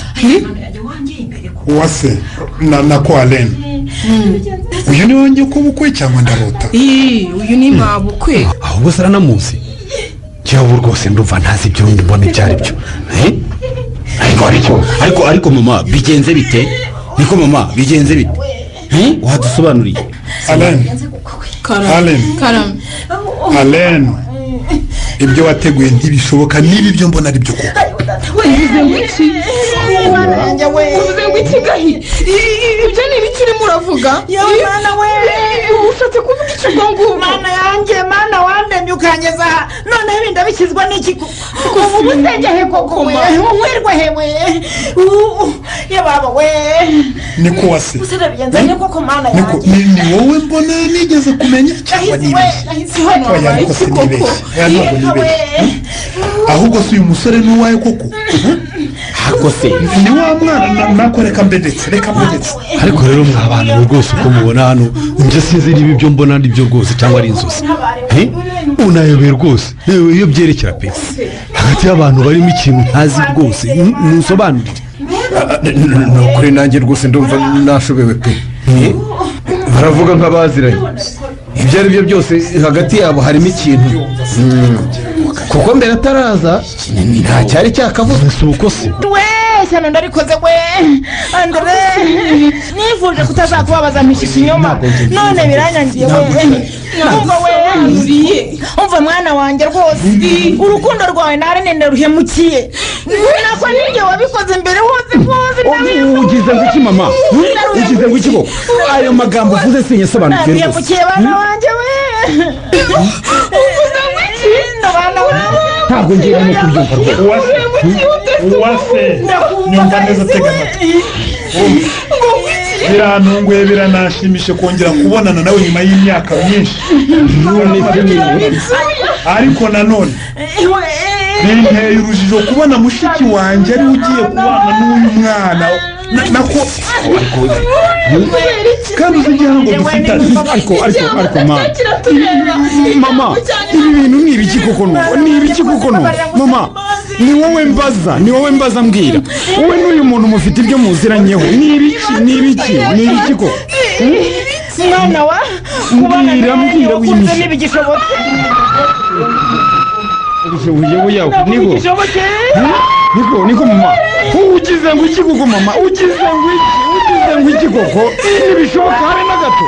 Uwase na ko Alene, uyu ni wongeye kuba ukwe cyangwa ndarota? Ii, uyu ni mabukwe. Ahubwo se aranamuzi? Njyewe ubu rwose ndumva ntazi ibyo mbona ibyo ari byo. Ariko ariko ariko ariko mama, bigenze bite? Niko mama, bigenze bite? Wadusobanuriye? Alene, Alene. Karame. Alene, ibyo wateguye ntibishoboka niba ibyo mbona ari byo koko. Uvuze ngo iki? Uvuze ngo iki, Gahi? Ibyo ni ibiki urimo uravuga? Yewe Mana we! Ushatse kuvuga iki ubwo ngubwo? Mana yanjye, Mana wandemye ukangeza aha, noneho ibi ndabikizwa n'iki? Ubu busenge he koko we, nkwirwe he we? Yababa we! Niko Wase. Gusa ndabigenza nte koko, Mana Niko. yanjye? Ni wowe mbona nigeze kumenya cyangwa Gahizi we, nibeshye? Gahizi we. Oya, ariko sinibeshye. Oya, ntabwo nibeshye. Ahubwo si uyu musore ni uwawe koko? Ariko se Ni wa mwana nako? Reka mbedetse, reka mbedetse. Ariko rero mwa bantu rwose, uko mubona hano, njye sinzi niba ibyo mbona ari byo rwose cyangwa ari inzozi. Unayobeye rwose. Yewe, iyo byerekera pe, hagati y'abantu barimo ikintu ntazi rwose, munsobanurire. Ni ukuri nanjye rwose ndumva nashobewe pe. Baravuga nk'abaziranye. Ibyo ari byo byose hagati yabo harimo ikintu, kuko mbere ataraza nta cyari cyakavuze. Si uko se? We, shyano ndarikoze we! Andire, nifuje kutazakubabaza mpisha ikinyoma, none biranyangiye we. Umva we, umva mwana wanjye, rwose urukundo rwawe nare ruhemukiye, nako ninjye wabikoze mbere hose rwose. Ugize ngo iki mama? Ugize ngo iki koko? Ayo magambo uvuze sinyasobanukiwe rwose. Nabihemukiye bana wanjye we. Uvuze ngo iki? Bana wawe. Ntabwo ngiye no kubyumva rwose. Uwase, Uwase, nyumva neza, tega amatwi. Birantunguye, biranashimishe kongera kubonana nawe nyuma y'imyaka myinshi, ariko nanone Binteye urujijo kubona mushiki wanjye ariwe ugiye kubana n'uyu mwana nako kandi uzi igihango dufitanye. Ariko mama, mama, ibi bintu ni ibiki koko? Numva ni ibiki koko? Numva mama, ni wowe mbaza, ni wowe mbaza. Mbwira, wowe n'uyu muntu mufite ibyo muziranyeho, ni ibiki, ni ibiki, ni ibiki koko? Mwana wa, kubana Mbwira, nawe mbwira, wakunze wimishe. ntibigishobotse. Ubuye Ntabwo niko bigishobotse. Niko mama, ugize ngo iki koko? Mama, ugize ngo iki? Ugize ngo iki koko? Ntibishoboka habe na gato.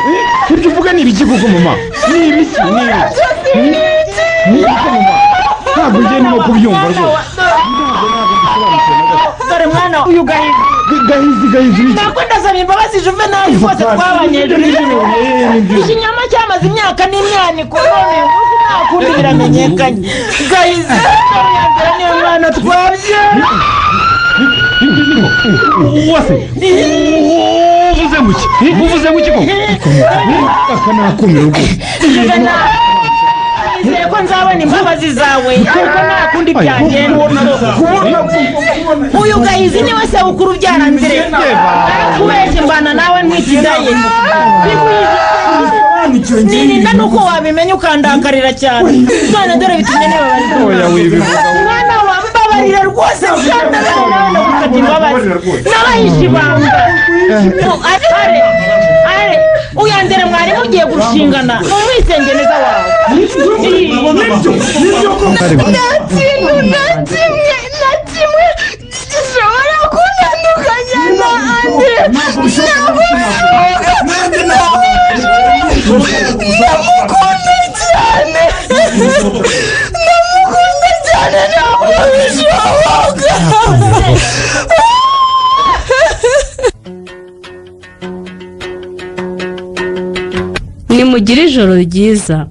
Ibyo uvuga ni ibiki koko mama? Ni ibiki, ni ibiki? Ni ibiki mama? Ntabwo ngiye ndimo kubyumva rwose, ntabwo mbisobanukiwe na gato. Dore mwana, uyu Gahizi. Gahizi, Gahizi biki? Ntabwo, ndasaba imbabazi Juvenali rwose, twabanye Ibyo ni byo, ni byo. Ikinyoma cyamaze imyaka n'imyaniko, none uyu munsi nta kundi, biramenyekanye. Gahizi yambere niyo mwana twabyara. Uwase, uvuze ngo iki? Uvuze ngo iki koko? Aka ni akumiro rwose. Juvenali, nizeye ko nzabona imbabazi zawe, ariko nta kundi byagenda. Uyu Gahizi niwe sebukuru ubyara Nzire. Kubeshya mbana nawe ntwikidaye, nirinda nuko wabimenya ukandakarira cyane, none dore bitumye nibabarirwa. Oya, wibivuga. Mwana wa, mbabarira rwose, kandi nawe ndagusabye imbabazi, n'abahishe ibanga. Are are uyandere, mwari mugiye gushingana ni umwisengeneza wawe. Nta kintu na kimwe, na kimwe gishobora kuntandukanya na Andre. Ntabwo bishoboka, ntabwo bishoboka. Ndamukunda cyane, ndamukunda cyane, ntabwo bishoboka. Nimugire ijoro ryiza.